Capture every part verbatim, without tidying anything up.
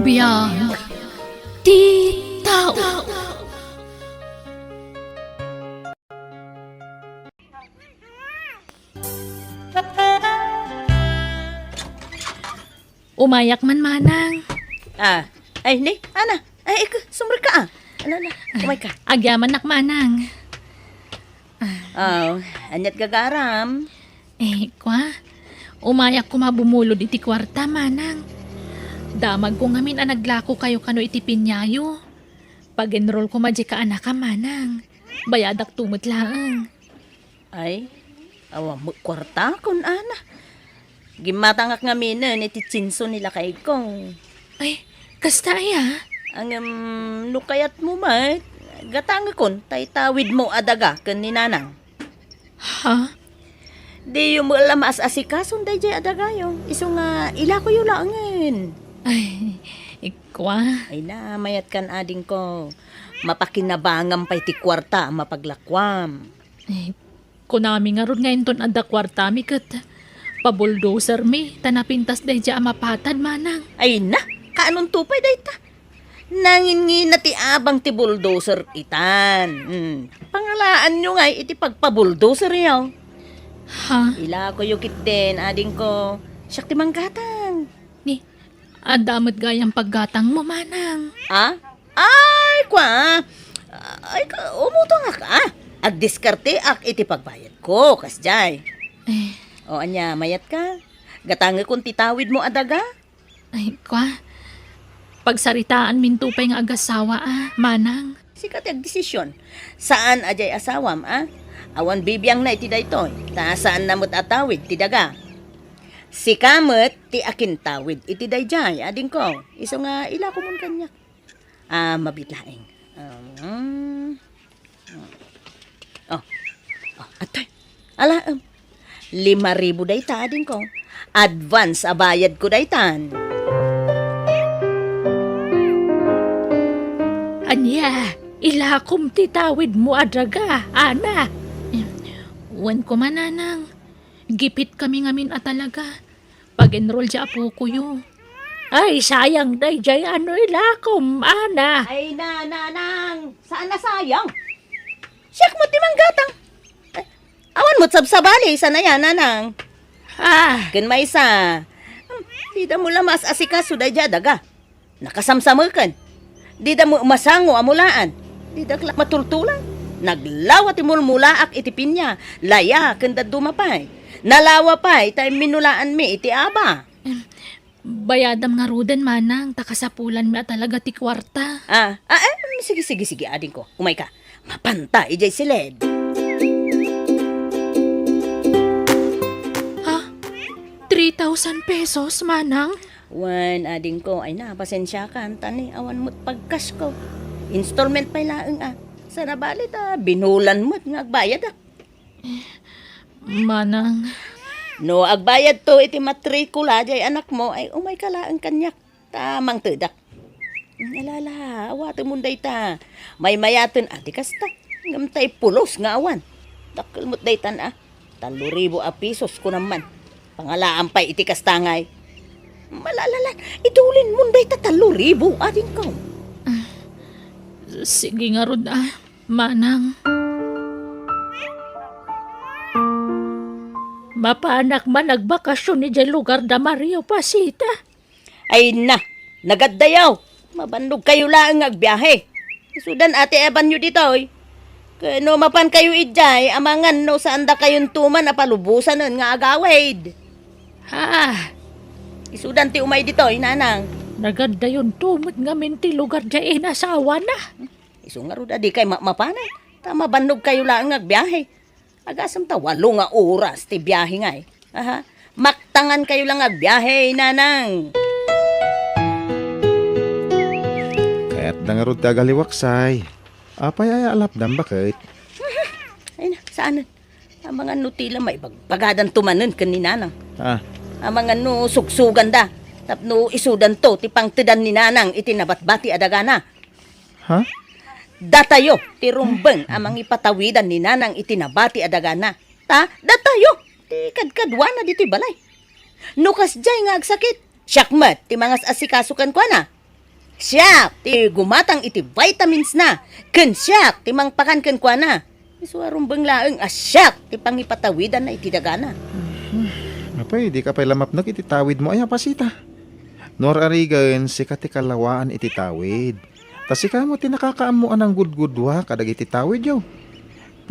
Biag ti tao. Umayak man, manang. Ah, ay, ni, Ana. Ay, ik-, sumrek ka, ah. Ala, ala, umay ka. Agyamanak, manang. Ah, aniat gagaram? Eh, kwa, umayak koma bumulod iti kuarta, manang. Damagko ngamin a naglakokayo kano iti piñayo. Pag-enroll koma diay kaanakam, manang. Bayadak to met laeng. Ay, awan met kuartakon, Ana. Gimmatangak ngaminen iti tsinso ni lakayko. Ay, kasta aya? Ngem, no kayatmo met, gatangekon ta itawidmo a daga ken ni nanang. Ha? Diyo met la maas-asikason daydiay a dagayo. Isu nga, ilakoyo laengen. Ay, ikwa. Ay na, mayatkan, adingko. Mapakinabangam pay ti kuarta a mapaglakuam. Ay, kunami ngarud nga inton adda kuartami ket pabuldozermi ta napintas daydiay a mapatad, manang. Ay na, kaanonto pay dayta? Nanginngina ti abang ti bulldozer itan. Hmm. Pangalaanyo ngay iti pagpabuldozeryo. Ha? Ilakoyo ketdin, adingko. Siak ti manggatang. Ni, adda met gayam paggatangmo, manang. Ah? Ay, kwa. Ay, ka-, umutongak, ah. Agdiskarteak iti pagbayadko, kasdiay. Eh. O, ania, mayatka? Gatangekon ti tawidmo a daga? Ay, kwa. Pagsaritaanminto pay nga agasawa, ah, manang. Sika ti agdesisyon. Saan a diay asawam, ah? Awan bibiangna iti daytoy, ta saanna met a tawid ti daga. Sika met ti akintawid iti daydiay, adingko. Isu nga ilakomon kaniak. Ah, mabiit laeng. Um, oh. Oh, atoy. Ala, em. Lima ribu dayta, adingko. Advance a bayadko daytan. Ania, ilakom ti tawidmo a daga, Ana. Wen koma, nanang. Gipitkami ngamin a talaga. Pag-enroll diay apokoyo. Ay, sayang daydiay a no ilakom, Ana. Ay, na, nanang, saan a sayang? Siak met ti manggatang. Ay, awan met sabsabali, saan aya, nanang? Ah. Ken maysa, hmm, dida mo la maas-asikaso daydiay a daga. Nakasamsameken. Dida met masango a mulaan. Didak la matultulan. Naglawa ti mulmulaak iti piña, laya, ken dadduma pay. Nalawa pay ta imminulaanmi iti aba. Em, bayadam ngaruden, manang, ta kasapulanmi a talaga ti kuarta. Ah, ah, em, sige, sige, sige, adingko. Umayka. Mapanta idiay siled. Ha? Three thousand pesos, manang? Wen, adingko, ay na, pasensiakan, ta ni, awan met pagkashko. Installment pay laeng, ah. Saan a bale ta binulan met nga agbayadak. Manang. No agbayadto iti matrikula diay anakmo, ay umayka laeng kaniak, ta mangtedak. Alala, awatemon dayta. Maymayaten a ti kasta. Ngem tay pulos nga awan. Dakkel met daytan a. Tallo ribu a pesos, kunam man. Pangalaan pay iti kasta ngay. Malalalan, idulinmon dayta tallo ribu, adingko. Sige ngarud a, manang. Mapanak man agbakasyon idiay lugar da Mario Pasita. Ay na, nagaddayaw. Mabannogkayo laeng nga agbiahe. Isudan a ti ebanyo ditoy. Ken no mapankayo idiay, amangan no saandakayonto man a palubosanen nga agawid. Ha? Isudan ti umay ditoy, nanang. Nagandayonto met ngamin ti lugar diay inasawana. Isu ngarud a dikay mapmapanan. Ta mabannogkayo laeng nga agbiahe. Agasem ta walo nga oras ti biahe ngay. Aha. Maktangankayo la nga agbiahe, nanang. Kayatda ngarud ti agaliwaksay. Apay aya a lapdam, baket? Ay na, saanen. Amangan no ti la maibagbagadanto manen ken ni nanang. Ah. Amangan no sugsuganda tapno isudanto ti pangtedan ni nanang iti nabatbati a dagana. Ha? Datayo ti rumbeng a mangipatawidan ni nanang iti nabati a dagana. Ta, datayo ti kadkaduana ditoy balay. No kasdiay nga agsakit, siak met ti mangas-asikaso kenkuana. Siak ti gumatang iti vitamins na, ken siak ti mangpakan kenkuana. Isu a rumbeng laeng a siak ti pangipatawidanna iti dagana. Apay, dika pay la mapnek iti tawidmo aya, Pasita? No ar-arigen, sika ti kalawaan iti tawid. Ta sika met ti nakakaammo a nanggudgudua kadagiti tawidyo.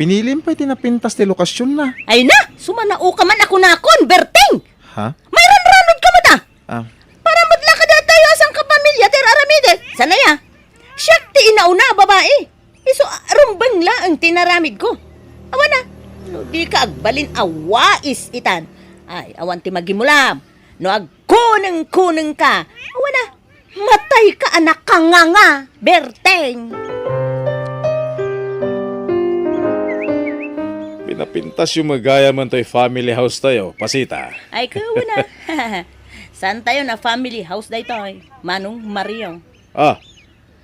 Pinilim pay ti napintas ti lokasionna. Ay na, sumanaoka man a kunakon, Berteng! Ha? Mairanranod ka met, a! Ah. Para met la kadatayo a sangkapamilya ti ar-aramiden. Saan aya? Siak ti inauna a babai. Isu a rumbeng laeng ti inaramidko. Awan a, no dika agbalin a wais itan. Ay, awan ti magimulam. No agkunengkunengka, awan a, matayka a nakanganga, Berteng. Pinapintasyo met gayam toy family house tayo, Pasita. Ay, kawan a. Saan tayo na family house daytoy, Manong Mario? Ah.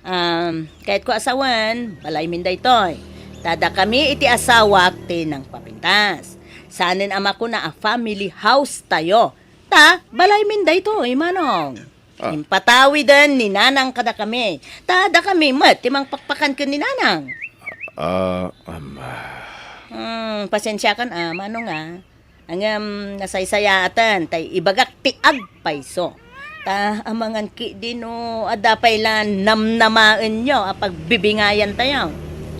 Um, kayatko a sawen, balaymin daytoy. Ta dakami iti asawak ti nangpapintas. Saanen a makuna a family house tayo. Ta balaymin daytoy, Manong. Ah. Impatawiden ni Nanang kadakami. Ta dakami met ti mangpakpakan ken ni Nanang. Ah, um, Hmm, pasensiakan a, Manong a. Ngem nasaysayaaten tay ibagak ti agpayso. Ta amangan ketdi no adda pay la namnamaenyo a pagbibingayan tayo.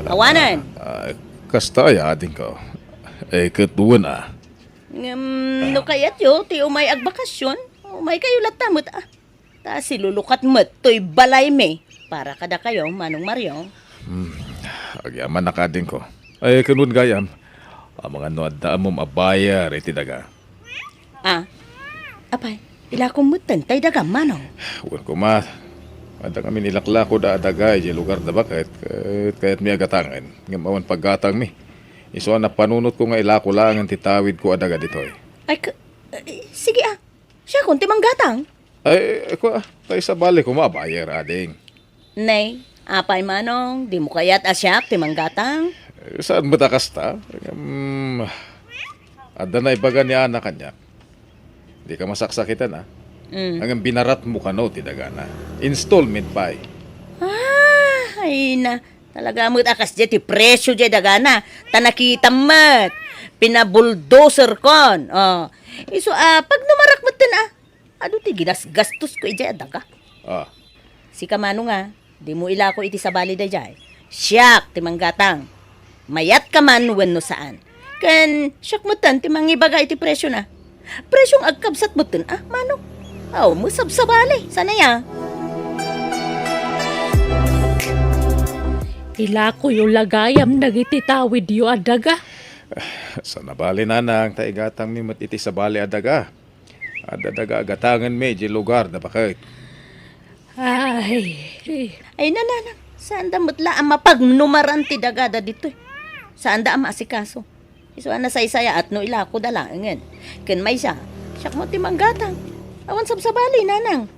Awanen. Ah, kasta aya, adingko. Eh, ket wen a. Ngem no kayatyo ti umay agbakasyon, umay kayo latta met a. Ta silulukat met toy balaymi para kadakayo, Manong Mario. Hmm, agyamanak, adingko. Ay, ken wen gayam, amangan no adda ammom a buyer iti daga. Ah, apay, ilakom metten tay dagam, Manong. Wen koma, adda ngamin ilaklako da a daga idiay lugar da baket, ket kayatmi a gatangen, ngem awan paggatangmi. Isu a napanunotko nga ilako laengen ti tawidko a daga ditoy. Ay, k-, eh, sige a, siakon ti manggatang. Ay, kua, tay sabali koma a buyer, ading. Nay, apay, Manong, dimo kayat a siak ti manggatang? Eh, saan met a kasta? Ngem, adda naibaga ni Ana kaniak. Dika masaksakitan, a. Mm. Ngem binaratmo kano ti dagana. Installment pay. Ah, ay na. Talaga met a kasdiay ti presio diay dagana. Ta nakitam met. Pinabulldozer kon. Oh. Isu a, pagnumarak metten a. Adu ti ginasgastosko idiay a daga. Ah. Sika, Manong a, dimo ilako iti sabali daydiay. Siak ti manggatang. Mayatka man wenno saan. Ken siak metten ti mangibaga iti presiona. Presion agkabsat metten a, Manong. Aw, masabsabali. Saan aya? Ilakoyo la gayam dagiti tawidyo a daga. Saan a bale, Nanang, ta igatangmi met iti sabali a daga. Adda daga a gatangenmi idiay lugar da baket. Ay. Ay, nanang, saanda met la a mapagnumaran ti dagada ditoy. Saanda a maasikaso. Isu a nasaysayaat no ilakoda laengen. Ken maysa, siak met ti manggatang. Awan sabsabali, nanang.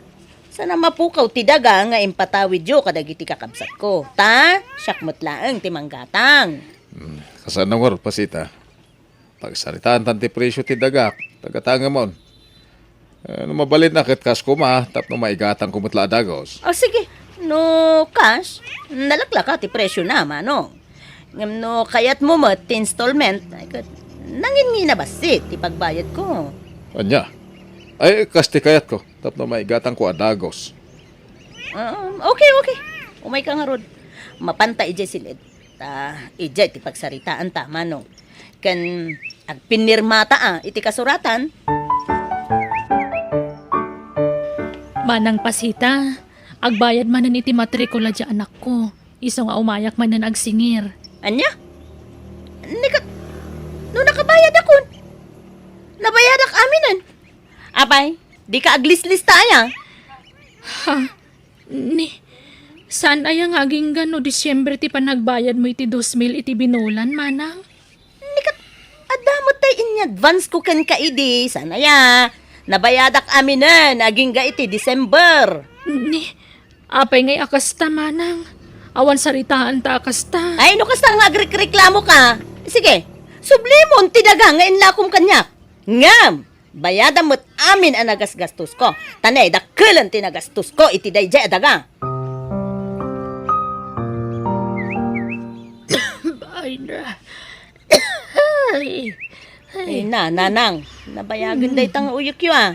Saan a mapukaw ti daga nga impatawidyo kadagiti kakabsatko. Ta, siak met laeng ti manggatang. Hmm, kasano ngarud, Pasita? Pagsaritaantan ti presio ti dagak, tagatangem on. Eh, no mabalinna ket kas koma, tapno maigatangko met la a dagus. Ah, sige. No kas, nalaklaka ti presiona, manong. Ngem no kayatmo met ti installment, ay ket, nanginnginabassit ti pagbayadko. Ania? Ay, kas ti kayatko, tapno maigatangko a dagus. Ah, okay, okay. Umayka ngarud. Mapanta idiay siled. Ta, idiay ti pagsaritaanta, manong. Ken agpinirmata a iti kasuratan. Manang Pasita, agbayad manen iti matrikula ti anakko. Isu nga umayak manen agsingir. Ania? Ni ket, no nakabayadakon? Nabayadak aminen. Apay, dika aglislista aya? Ha? Ni, saan aya nga agingga no Disyembre ti panagbayadmo iti dos mil iti binulan, manang? Ni ket, adda met tay inyadvance ko kenka idi, saan aya? Nabayadak aminen, agingga iti December. Ni, apay ngay a kasta, manang? Awan saritaanta a kasta. Ay, no kasta nga agrekreklamo ka, sige, sublimon ti daga nga inlakom kaniak. Ngem, bayadam met amin a nagasgastosko. Ta ne, dakkelen ti nagastosko iti daydiay a daga. Ay, ay. Ay, na, nanang, nabayagen dayta nga uyekyo, a.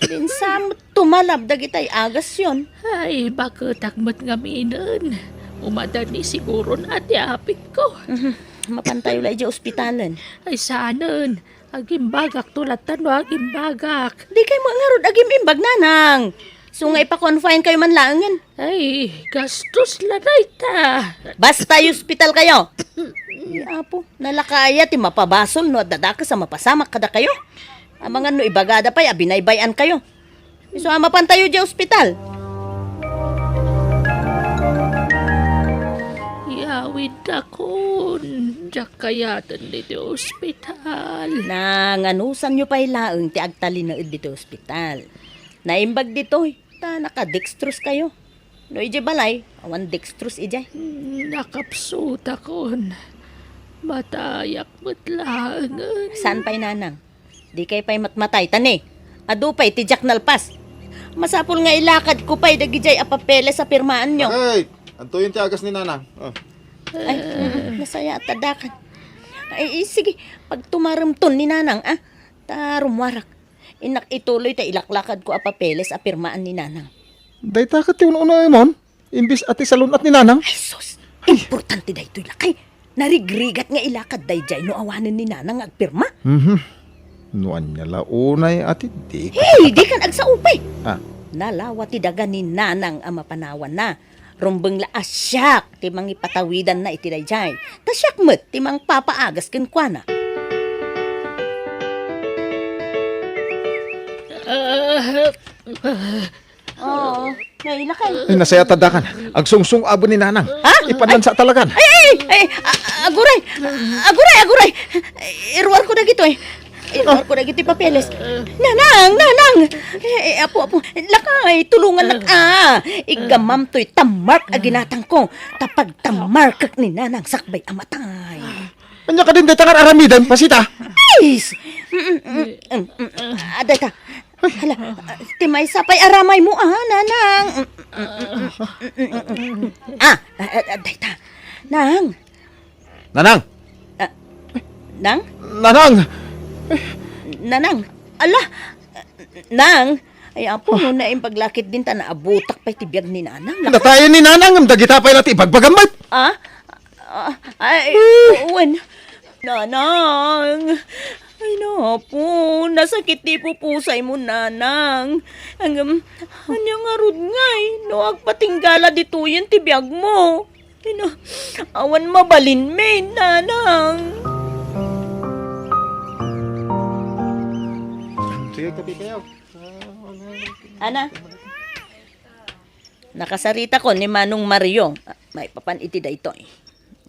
Dinsa met tumalab dagitay agasyon. Ay, baketak met ngaminen. Umadani siguron a ti apitko. Mhm. Mapantayo la idiay ospitalen. Ay, saanen. Agimbagakto latta no agimbagak. Dikay met ngarud agim-imbag, nanang. Isu nga ipa-confine kayo man laengen. Ay, gastos la dayta. Basta ospital kayo. Ay, apo, nalaka aya ti mapabasol no adda dakes a mapasamak kadakayo? Amangan no ibagada pay a binaybay-an kayo. Isu a mapantayo idiay ospital. Yawidakon, diak kayaten ditoy ospital. Nanganusanyo pay laeng ti agtalinaed ditoy ospital. Naimbag ditoy, ta naka-dextrose kayo. No idiay balay, awan dextrose idiay. Nakapsutakon. Matayak met laengen. Saan pay, nanang? Dikay pay matmatay, ta ne, adu pay ti diak nalpas. Masapul nga ilakadko pay dagidiay a papeles a pirmaanyo. Ay, adtoyen ti agas ni Nanang. Oh. Ay, mm, nasaya at tadakan. Ay, eh, sige, pagtumaremton ni Nanang, a. Ta rummuarak. Innak ituloy ta ilaklakadko a papeles a pirmaan ni Nanang. Dayta ket ti un-unaemon? Imbes a ti salun-at ni Nanang? Ay, sus! Importante daytoy, lakay. Narigrigat nga ilakad daydiay no awanen ni Nanang nga agpirma. Mhm. No ania la unay a ti dika Hey, dikan agsaupay. Ah. Nalawa ti daga ni Nanang a mapanawanna. Rumbeng la a siak ti mangipatawidanna iti daydiay. Ta siak met ti mangpapaagas kenkuana. Ah, Oo, nailak ay. Ay, nasaya tadakan. Agsungsung-aben ni Nanang. Ha? Ipanlansa talagan. Ay, ay, ay, a-, aguray. Aguray, aguray. Iruar ko dagito eh. Iruar ko dagito papeles. Nanang, nanang. Eh, eh, apo, apo. Lakay, tulungan nak, ah. Iggamam toy tammark a ginatang ko. Ta pagtammarkek ni Nanang sakbay a matay. Anya kadin dayta nga aramiden, pasita? Ay! Ah, dayta. Hala, ah, ti maysa pay aramay mo, ah, nanang. Ah, ah, ah, dayta. Nang. Nanang! Ah, nang? Nanang! Nanang. Ala, nang. Ay, apo, no naimbag lakit din ta naabutak pay ti biag ni Nanang. Natayen ni Nanang, ngem dagita pay la ti ibagbagam met. Ah? Ah, ay, wen. Nanang. Ay, napo, nasakit ti pupusay mo, Nanang. Ngem, ania ngarud ngay, no agpatinggala ditoyen ti biag mo? Ay, na, awan mabalin mi, Nanang. Sige, kape kayo. Ana, nakasaritakon ni Manong Mario. Ah, maipapan iti daytoy.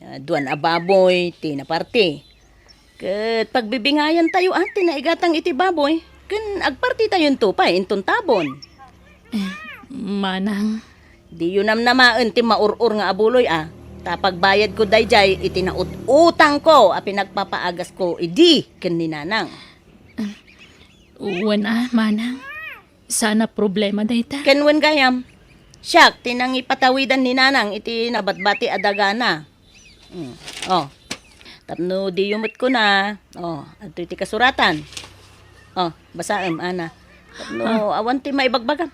Ah, duan a baboy ti naparti. Ket pagbibingayan tayo, ah, ti naigatang iti baboy. Ken agparti tayonto pay inton tabon. Eh, manang. Diyo namnamaen ti maur-or nga abuloy, ah. Ta pagbayadko daydiay iti naut-utangko a pinagpapaagasko idi ken ni Nanang. Wen a, manang. Saan a problema dayta? Ken wen gayam. Siak ti nangipatawidan ni Nanang iti nabatbati a dagana. Mm. Oh. Tapno diyo met kuna. Oh, adtoy ti kasuratan. Oh, basaem, Ana. Tapno awan ti maibagbagam.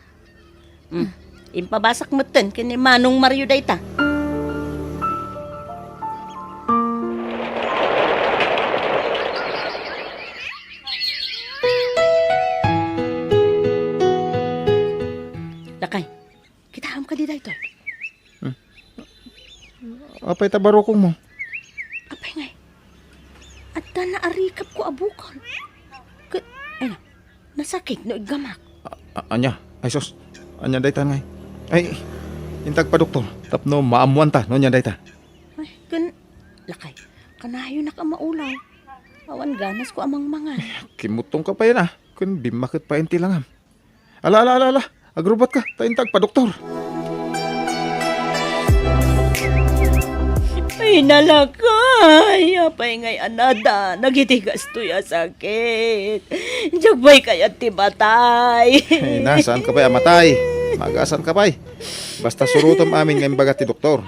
Mm. Impabasak metten ken ni Manong Mario dayta. Lakay, kitaem kadi daytoy? Hmm. Apay ta barukongmo? Apay ngay? Adda naarikapko a bukol. Ke-, ay na, nasakit no iggamak. A-, a-, ania? Ay sus, ania dayta ngay? Ay, intag pa doktor, tapno maammuanta no ania dayta. Ay, ken, lakay, kanayonak a maulaw. Awan ganasko a mangmangan. Kimuttongka pay na, ken bimmaket pay ti langam. Ala, ala, ala, ala. Agrubbuatka, ta intag pa doktor. Ay, nalakay. Apay ngay anada, nagiti kastoy a sakit. Diak pay kayat ti matay. Ay, na, saan ka pay a matay? Magasan ka pay. Basta surotem amin nga imbaga ti doktor.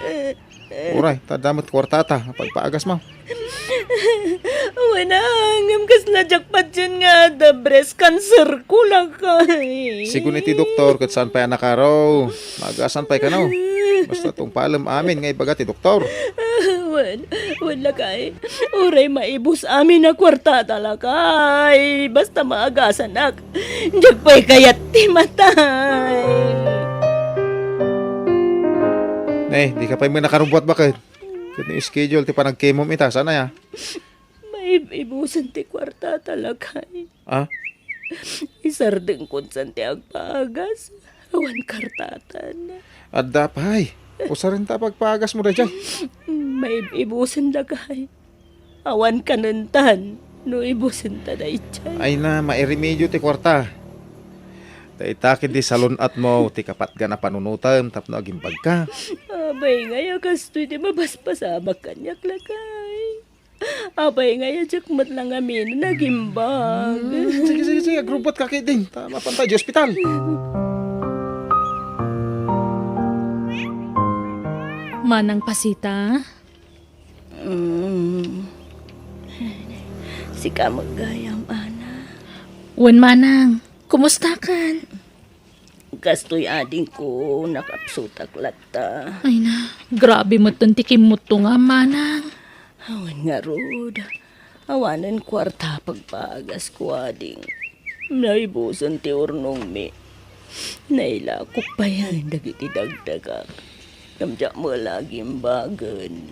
Uray, ta adda met kuartata, pagpaagasmo. Wen a, ngem kasla diak patien nga adda breast cancer ko, lakay. Sigun iti doktor, ket saan pay a nakaro. Maagasan pay kano. Basta tungpalem amin nga ibaga ti doktor. Wen, wen, lakay. Uray maibus amin a kuartata, lakay. Basta maagasanak. Diak pay kayat ti matay. Ne, dika pay met nakarubbuat baket. Ket no schedule ti panagkemom ita, saan aya? Maib-ibusen ti kuartata, lakay. Ah? Isardengkon san ti agpaagas. Awan kuartatan. Adda pay. Usarenta pagpaagasmo daydiay. Maib-ibusen, lakay. Awan kanentan no ibusenta daydiay. Ay na, mairemedio ti kuarta. Ta ita ket di salun-atmo ti kapatgan a panunotem tapno agimbagka. Apay ngay a kastoy ti mapaspasamak kaniak, lakay. Apay ngay a diak met la ngamin nagimbag. Hmm, sige, sige, sige, agrubbuatka ketdin. Ta mapan tayo di ospital. Manang Pasita? Mm. Sika met gayam, Ana. Wen, Manang. Kumustakan? Kastoy adingko, nakapsutak latta. Ay na, grabe metten ti kimmutto nga, Manang. Awan ngarud. Awanen kuarta pagpaagas ko, ading. Naibusen ti urnongmi. Nailakok pay dagiti dagdagak. Ngem diak met la agimbagen.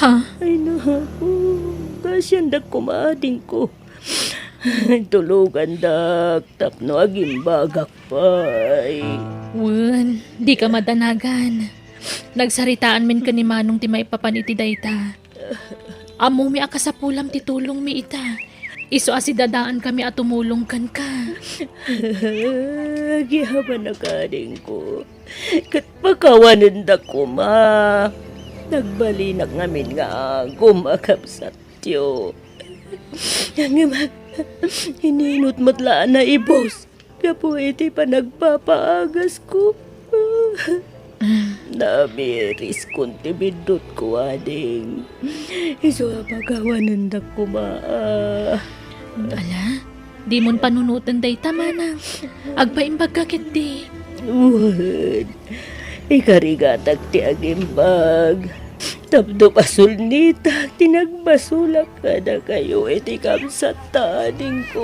Ha? Ay, naku, kaasiandak koma, adingko. Tulogandak tapno agimbagak pay. Wen, dika madanagan. Nagsaritaamin ken ni Manong ti maipapan iti dayta. Ammomi a kasapulam ti tulongmi ita. Isu a sidadaankami a tumulong kenka. Agyamanak, adingko. Ket pakawanendak koma. Nagbalinak ngamin nga agum a kabsatyo. Ngem, ininut met la a naibus gapu iti panagpapaagasko. Namiriskon ti biddutko, ading. Isu a pakawanendak koma. Ala, dimon panunoten dayta, Manang. Agpaimbagka ketdi. Wen, ikarigatak ti agimbag. Tapno pasulnitak ti nagbasolak kadakayo iti kabsatta, adingko.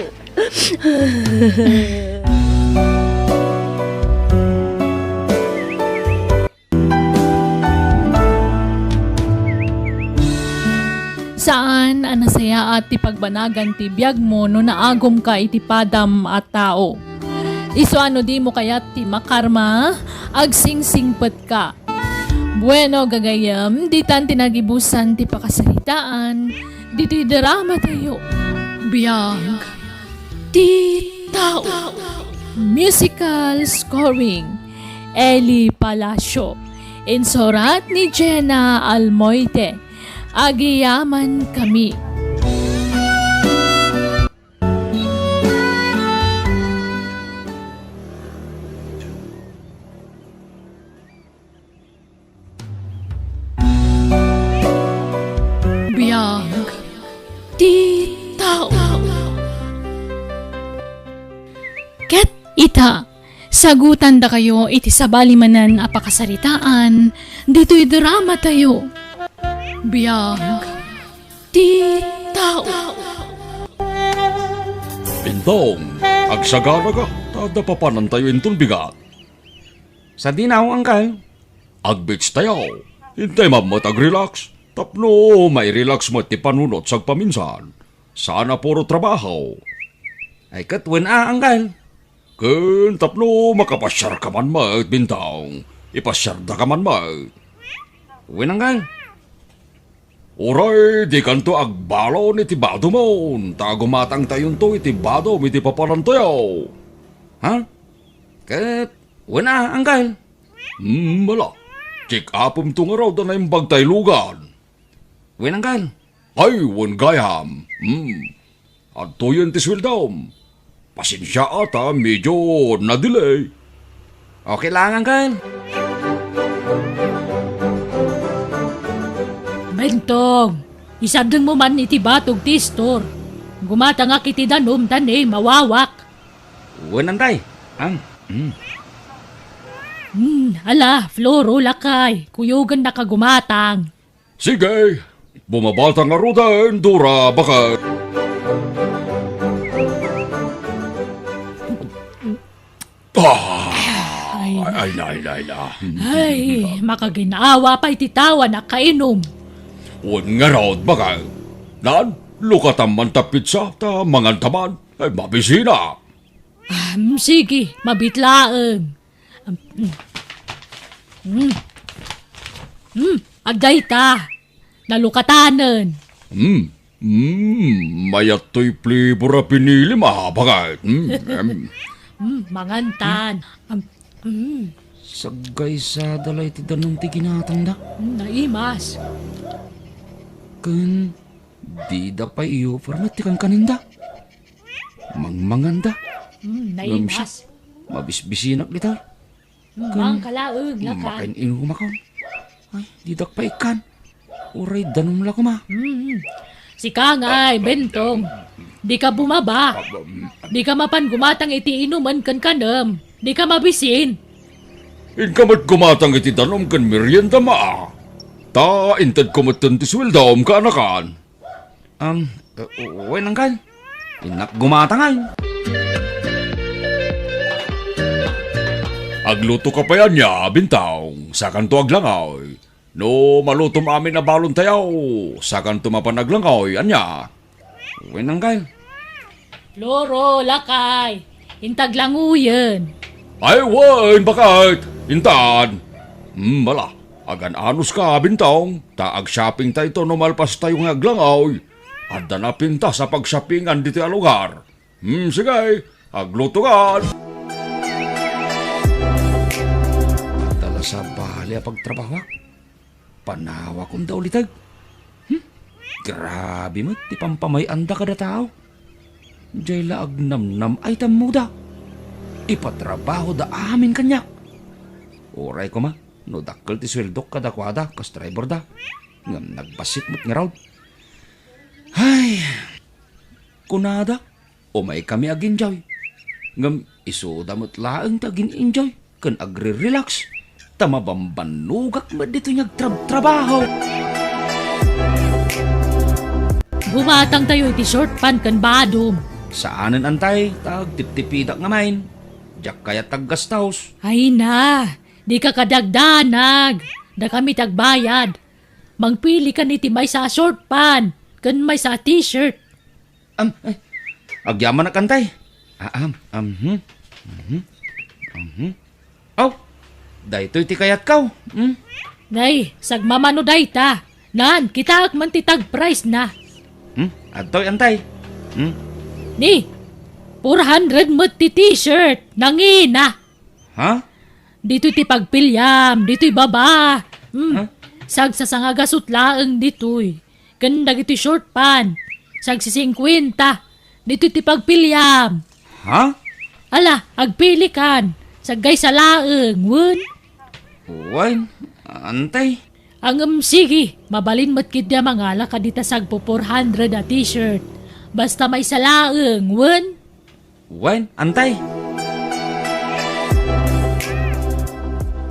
Saan a nasayaat ti pagbanagan ti biagmo no naagumka iti padam a tao. Isu a no dimo kayat ti makarma, agsingsingpetka. Bueno, gagayyem, ditan ti nagibusan ti pakasaritaan ditoy dramatayo, Biag ti Tao. Musical scoring, Eli Palacio. Insurat ni Jenna Almoite. Agyamankami. Biag ti Tao. Ket ita, sagutandakayo iti sabali manen a pakasaritaan ditoy dramatayo, Biag ti Tao. Bintong, agsaganaga, ta adda papanantayo inton bigat. Sadino, Angkel? Ag-beach tayo. Intay mammet ag-relax. Tapno mai-relax met ti panunot sagpaminsan. Saan a puro trabaho. Ay, ket wen a, Angkel. Ken tapno makapasiar ka man met, Bintong. Ipasiar da ka man met. Wen, Angkel. Uray, dikanto agbalon iti badom, ta gumatangtayonto iti badom iti papanantayo. Ha? Ket, wen a, Angkel. Hmm, ala. Check upem to ngarud a naimbag tay lugan. Wen, Angkel. Ay, wen gayam. Hmm. Adtoyen ti sueldom. Pasensia a ta medyo na-delay. Okay lang, Angkel. Bentong, isardengmo man iti batog ti istor. Gumatangak iti danum ta ni mawawak. Wen, Antay. Ang, mm. Hmm, ala, Floro, lakay, kuyogennaka gumatang. Sige, bumabata ngaruden, Dora, baket. Ah, ay, ay, na, ay, na, ay, na. Ay, makaginawa pay ti tao a nakainom. Wen ngarud, baket. Nan, lukatam man ta pizza, ta mangantaman. Ay, mabisina. Ah, mm, sige, mabit laeng. Mm, mm. Mm, mm, agdayta. Nalukatanen. Mm, mm, mayat toy flavor a pinilim, ah, baket. Mm, mm. Mm, mangantan. Am, mm. Saggaysada la iti danum ti ginatangda. Mm, naimas. Ken dida pay iupar met ti kankaninda. Mangmanganda. Mm, ngem siak, naimas. Mabisbisinak dita. Mm, ken mangkalaeng, lakay. Makain-inumakon. Ay, didak pay ikkan. Uray danum la koma. Mm. Sika ngay, Bentong. Dika bumaba. Dika mapan gumatang iti inumen ken kanem. Dika mabisin. Inka met gumatang iti danum ken meriendam a. Ta intedko metten ti sueldom, kaanakan. Um, uh, wen, Anggal. Innak gumatangay. Agluto ka pay ania, Bentong? Sakanto aglangoy. No malutom amin a balon tayaw, sakanto mapan aglangoy, ania? Wen, Anggal. Floro, lakay. Inta aglangoyen. Ay, wen, baket. Intan. Hmm, ala. Agan-anos ka, Bentong, ta agshopping tayto no malpas tayo nga aglangoy. Adda napintas a pagshoppingan ditoy a lugar. Hmm, sige, agluto kan. Adda la sabali a pagtrabahoak. Panawakon da uliteg. Hmm? Grabe met ti pampamay-anda kada tao. Diay la agnamnam-ay tammoda. Ipatrabahoda amin kaniak. Uray koma no dakkel ti sueldok kadakuada kas driverda. Ngem nagbassit met ngarud. Ay, kunada, umaykami agenjoy. Ngem isuda met laeng ti agin-enjoy ken agre-relax, ta mabambannogak met ditoy nga agtrabtrabaho. Gumatangtayo iti short pan ken badom. Saanen, Antay, ta agtiptipidak ngamin. Diak kayat ti aggastos. Ay na, dika kadagdanag. Dakami ti agbayad. Mangpili kan iti maysa a short pan ken maysa a t-shirt. Am, ay, agyamanak, Antay. Ah, am, am, hmm, mhm, mhm. Aw, daytoy ti kayatko. Hmm? Nay, sagmamano dayta. Nan, kitaek man ti tag price na. Hmm? Adtoy, Antay. Hmm? Ni, four hundred met ti t-shirt. Nangina. Ha? Ditoy ti pagpiliam, ditoy baba. Hmm. Ha? Sagsasangagasut laeng ditoy. Ken dagitoy short pan, sagsisingkuenta. Ditoy ti pagpiliam. Ha? Ala, agpili kan. Saggaysa laeng, wen? Wen, Antay. Ngem sige, mabalin met ketdi a mangala kadita sagpo four hundred a t-shirt. Basta maysa laeng, wen? Wen, Antay.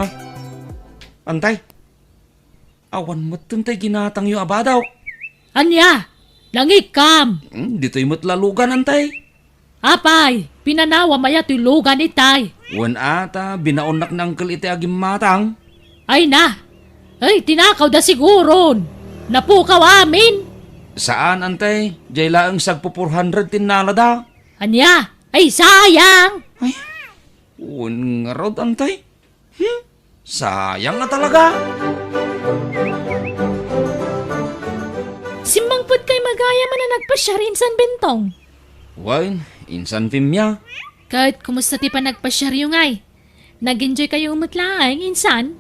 Ah, Antay. Awan metten tay ginatangyo a badok. Ania? Nangikkam? Hmm, ditoy met la lugan, Antay. Apay, pinanawam aya toy lugan itay? Wen a, ta binaonnak ni Uncle iti agimmatang. Ay na. Ay, tinakawda siguron. Napukaw amin. Saan, Antay. Diay laeng sagpo four hundred ti innalada. Ania? Ay, sayang! Ay, wen ngarud, Antay. Hmm? Sayang a talaga. Simmangpet kay magayam a nagpasiar insan, Bentong? Wen, insan, Femia. Ket kumusta ti panagpasiaryo ngay? Nag-enjoykayo met laeng, insan?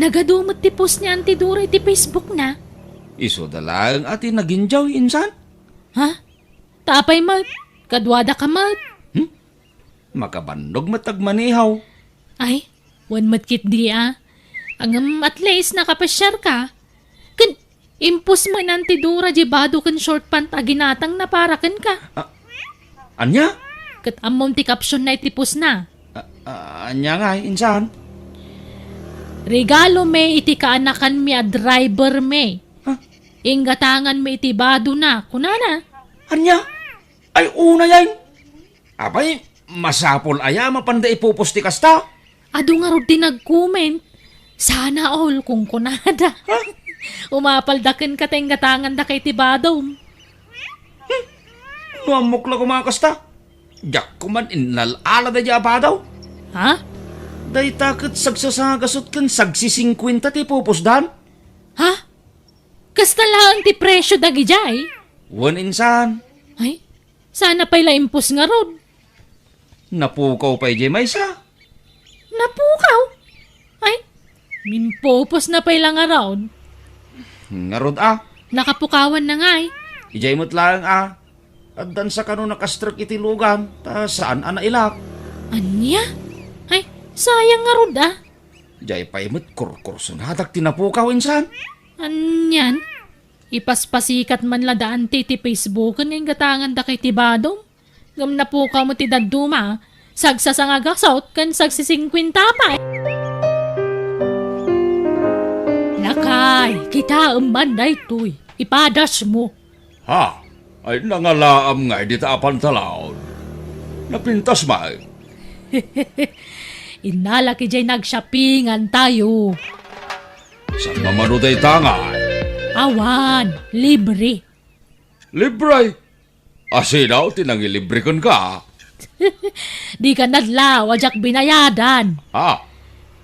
Nagadu met ti post ni Auntie Dora iti Facebook na. Isuda laeng a ti nag-enjoy, insan? Ha? Ta apay met? Kaduadaka met? Hmm? Makabannog met agmaneho. Ay, wen met ketdi a. Ngem at least nakapasiarka. Ken, Impos met ni Auntie Dora diay bado ken short pant a ginatangna para kenka. Ah, ania? Ket ammom ti caption na iti post na. Ah, ah, ania nga, insan? "Regalo mi iti kaanakan mi a driver mi. Ha? Inggatangan mi iti bado na," kunana. Ania? Ay, unay ay. Apay, masapul aya a mapanda ipopost ti kasta? Adu ngarud ti nag-comment. "Sana all," kunkunada. Ha? "Umapalda kenka ta inggatangandaka iti badom." Hmm? No ammok la koma a kasta, diak koman innal-ala daydiay a bado. Ha? Dayta ket sagsasagasut ken sagsisingkuenta ti ipopostdan. Ha? Kasta laeng ti presio dagidiay? Wen insan. Ay, sana pay la impos ngarud. Napukaw pay diay maysa. Napukaw? Ay, impopostna pay la ngarud. Ngarud a. Nakapukawan na ngay. Idiay met laeng a. Addan sa kano nakastrek iti lugan, ta saan a nailak. Ania? Ay, sayang ngarud a. Diay pay met kurkursonadak ti napukaw insan. Anian? Ipaspasikat man la da Auntie ti Facebook nga inggatangandaka iti badom. Ngem napukaw met ti dadduma, sagsasangagasut ken sagsisingkuenta pay. Lakay, kitaem man daytoy, ipadasmo. Ha? Ay, nangalaam ngay dita a pantalaon. Napintas man. Innalak idiay nag-shoppingan tayo. Saan mamano dayta ngay? Awan, libre. Libre? Asino ti nangilibre kenka? Dika nadlaw a diak binayadan. Ha?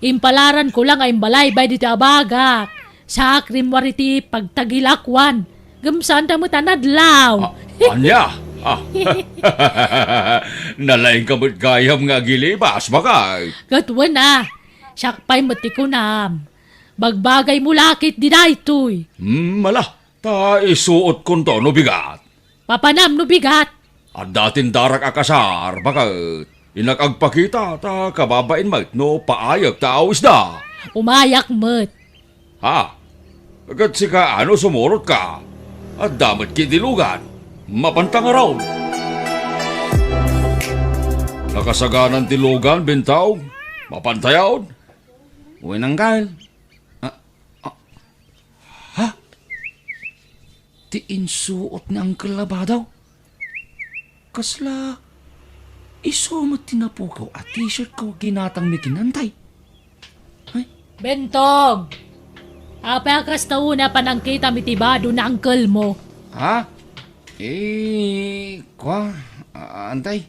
Impalaran ko la nga imbalaybay ditoy abagak. Sakrim wari ti pagtagilakuan. Ngem saanda met a nadlaw. Ah, ania? Ah. Nalaingka met gayam nga agilibas, bakay? Ket wen a, siak pay met ti kunam. Bagbagaymo la ketdi daytoy. Hmm, ala, ta isuotkonto no bigat. Papanam no bigat. Adda tindarak a kasar, baket. Innak agpakita, ta kababain met no paayek ta awisda. Umayak met. Ha? Ket sika, ano sumurotka? Adda met ketdi lugan. Mapanta ngarud. Nakasaganan ti lugan, Bentong. Mapanta yaon. Wen, Uncle. Ah, ah, ha? Ti insuot ni Uncle Labadaw? Kasla isu met ti napukaw a t-shirt ko a ginatang mi ken Antay? Ay. Bentong! Apay a kasta unay a panangkitam iti bado ni uncle mo? Ha? Eh, kua, a-, Antay.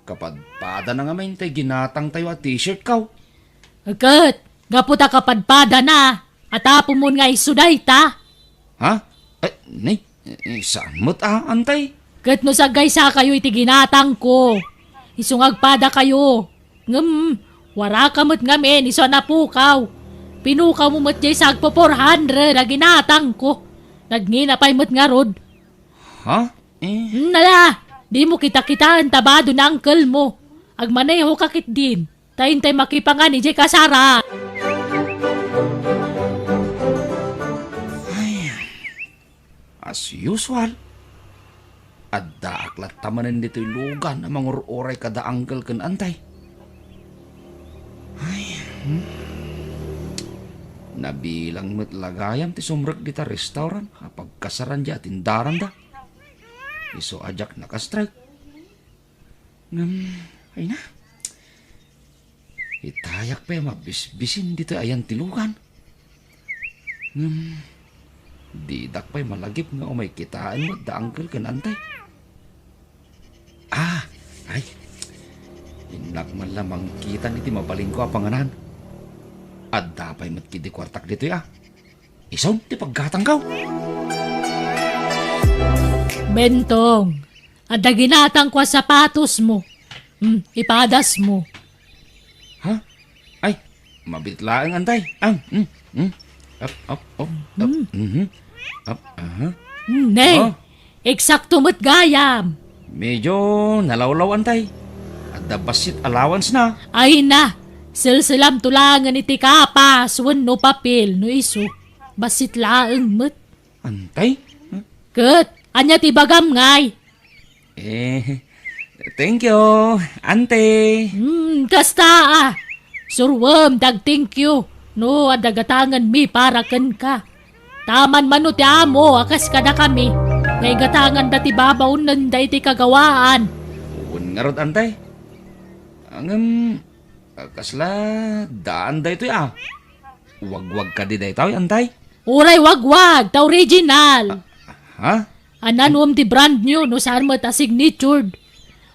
Kapadpadana ngamin tay ginatangtayo a t-shirt ko. Ket, gapu ta kapadpadana, atapomon nga isu dayta. Ha? Eh, ni, eh, saan met a, Antay? Ket no sagaysakayo iti ginatangko, isu nga agpadakayo. Ngem, waraka met ngamin isu a napukaw. Pinukawmo met diay sagpo four hundred a ginatangko. Nagngina pay met ngarud. Ha? Eh? Hmm, ala, dimo kitakitaen ta bado ni uncle mo. Agmanehoka ketdin. Ta intay makipangan idiay kasara. Ay, as usual, addaak latta manen ditoy lugan a mangur-uray kada uncle ken antay. Ay, hmm. Nabilang met la gayam ti sumrek dita restaurant a pagkasaran diay atindaranda. Isu a diak nakastrek. Ngem, ay na. Itayak pay a mabisbisin ditoy ayan ti lugan. Ngem, didak pay malagip nga umay kitaen met da uncle ken antay. Ah, ay. Innak man la mangkitan iti mabalinko a panganan. Adda pay met ketdi kuartak ditoy, ah. Isun ti paggatangko. Bentong, adda ginatangko a sapatosmo. Hmm, ipadasmo. Ha? Ay, mabiit laeng, antay. Ang, hmm, hmm. Up, up, up, up. Hmm. Mhm. Up, aha. Hmm, ne. Oh. Eksakto met gayam. Medyo nalawlaw, antay. Adda bassit allowance na. Ay na, selselamto laengen iti kapas wenno papel no isu. Bassit laeng met. Antay? Ket, ania ti ibagam ngay? Eh, thank you, ante. Hmm, kasta a. Suruem ti ag-thank you no adda gatangenmi para kenka. Ta man mano ti amo a kas kadakami, nga igatanganda ti babaonnenda iti kagawaan. Wen ngarud, ante. Ngem, kasla daan daytoy a. Wagwag kadi daytoy, ante? Uray wagwag, ta original. Ha? Ania no ti brand new no saan met a signatured.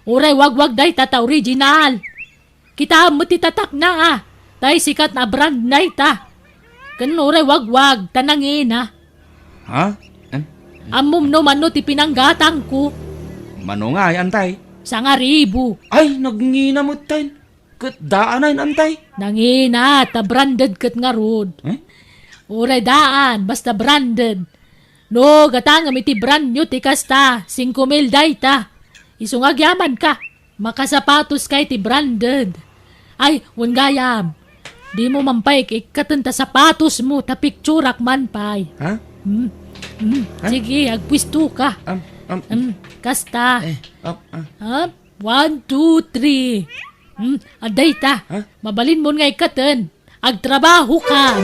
Uray wagwag dayta ta original. Kitaem met ti tatakna a, tay sikat a brand dayta. Ken uray wagwag ta nangina. Ha? Em? Ammom no mano ti pinanggatangko? Mano ngay, antay? Sangaribu. Ay, nagngina metten. Ket daan ay, antay? Nangina, ta branded ket ngarud. Eh? Uray daan, basta branded. No, gatangem iti brand new ti kasta, singko mil dayta. Isu nga agyamanka, makasapatoska iti branded. Ay, wen gayam, dimo man pay ik-ikkaten ta sapatosmo, ta picturak man pay. Ha? Hmm. Hmm. Ha? Sige, agpuestoka. Am, am. Hmm, kasta. Eh, ap, ah. Ap. One, two, three. Hmm, adda ita. Ha? Mabalinmon nga ikkaten. Agtrabahoka.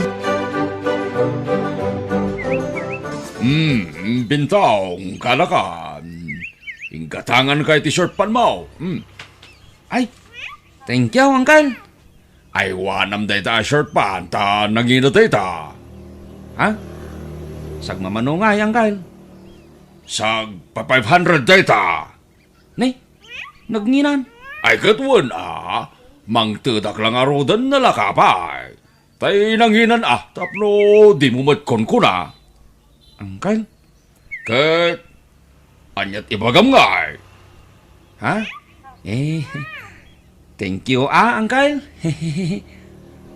Hmm, Bintong, kanakan. Inggatanganka iti short pantmo. Hmm. Ay, thank you, Uncle. Aywanam dayta a short pant ta nangina dayta. Ha? Sagmamano ngay, Uncle? Sagpa-five hundred dayta. Ne? Nagnginan? Ay, ket wen a, mangtedak la ngaruden a laka pay. Tay nanginan a, tapno dimo met kunkuna. Uncle? Ket, aniat ibagam ngay? Ha? Eh, thank you, ah, Uncle.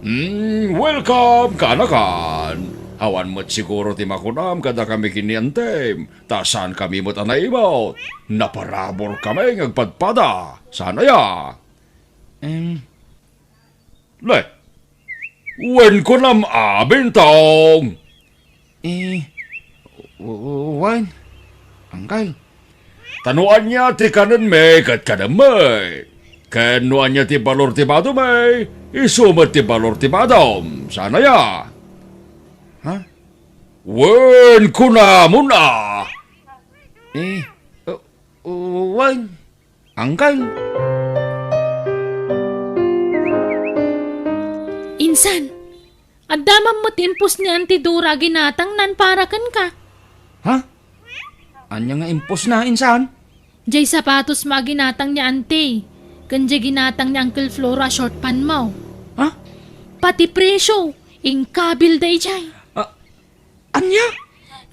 Hmm, welcome, kanakan. Awan met siguro ti makunam kadakami ken ni Antem, ta saankami met a naimut. Naparaburkami nga agpadpada. Saan aya? Em. Le, wen kunam a, Bintong? Eh, w-, w-, wen, Uncle. Ta no ania ti kanenmi ket kanem met. Ken no ania ti balor ti badomi, isu met ti balor ti badom. Saan aya? Ha? Wen kunamon a. Eh, uh, uh, wen, Uncle. Insan, adda man met impos ni Auntie Dora a ginatangnan para kenka. Ha? Ania nga imposna, insan? Jay sapatos mo a ginatang ni Auntie, ken jay ginatang ni Uncle Floro a short pant mo. Ha? Pati presyo, inkabil dayjay. Ah, ania?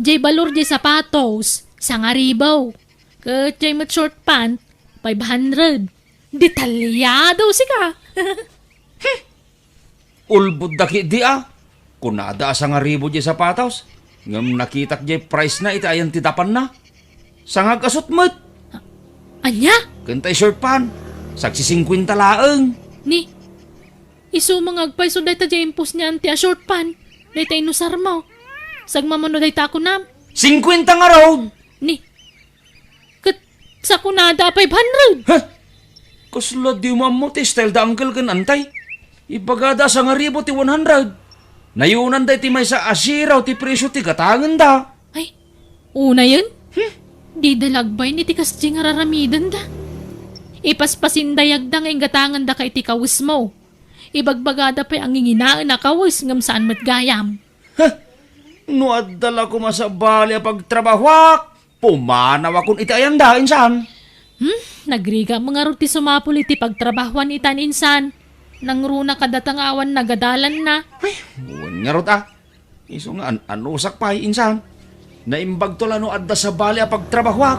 Jay balor jay sapatos, sangaribu. Ket jay met short pant, five hundred. Detalyado sika. Ulbodda ketdi a. Kunada a sangaribu jay sapatos, ngem nakitak jay price na iti ayan ti dapanna. Sangag-asut met. Ania? Ken tay short pant, sagsisingkuenta laeng. Ni, isu nga agpayso dayta jay impos ni Auntie a short pant, dayta inusar mo. Sagmamano dayta a kunam. Singkuenta ngarud! Ni, ket sakunada a five hundred. Ha? Kasla di mo ammo ti style da Uncle ken Auntie. Ibagada a sangaribu ti one hundred. Nayunan da iti maysa a zero ti presyo ti gatangenda. Ay, unayen? Hmm? Dida lagbay ni ti kasdi nga raramidenda. Ipaspasindayagda nga inggatangandaka iti kawesmo. Ibagbagada pay a nginginaen a kawes ngem saan met gayam. Ha? No adda la koma sabali a pagtrabahuak, pumanawakon iti ayanda, insan. Hmm? Nagrigat mo ngarud ti sumapul iti pagtrabahuan itan, insan. Nangruna kadata nga awan nagadalanna. Ay, wen ngarud a. Isu nga an-anusak pay, insan. Naimbagto la no adda sabali a pagtrabahuak.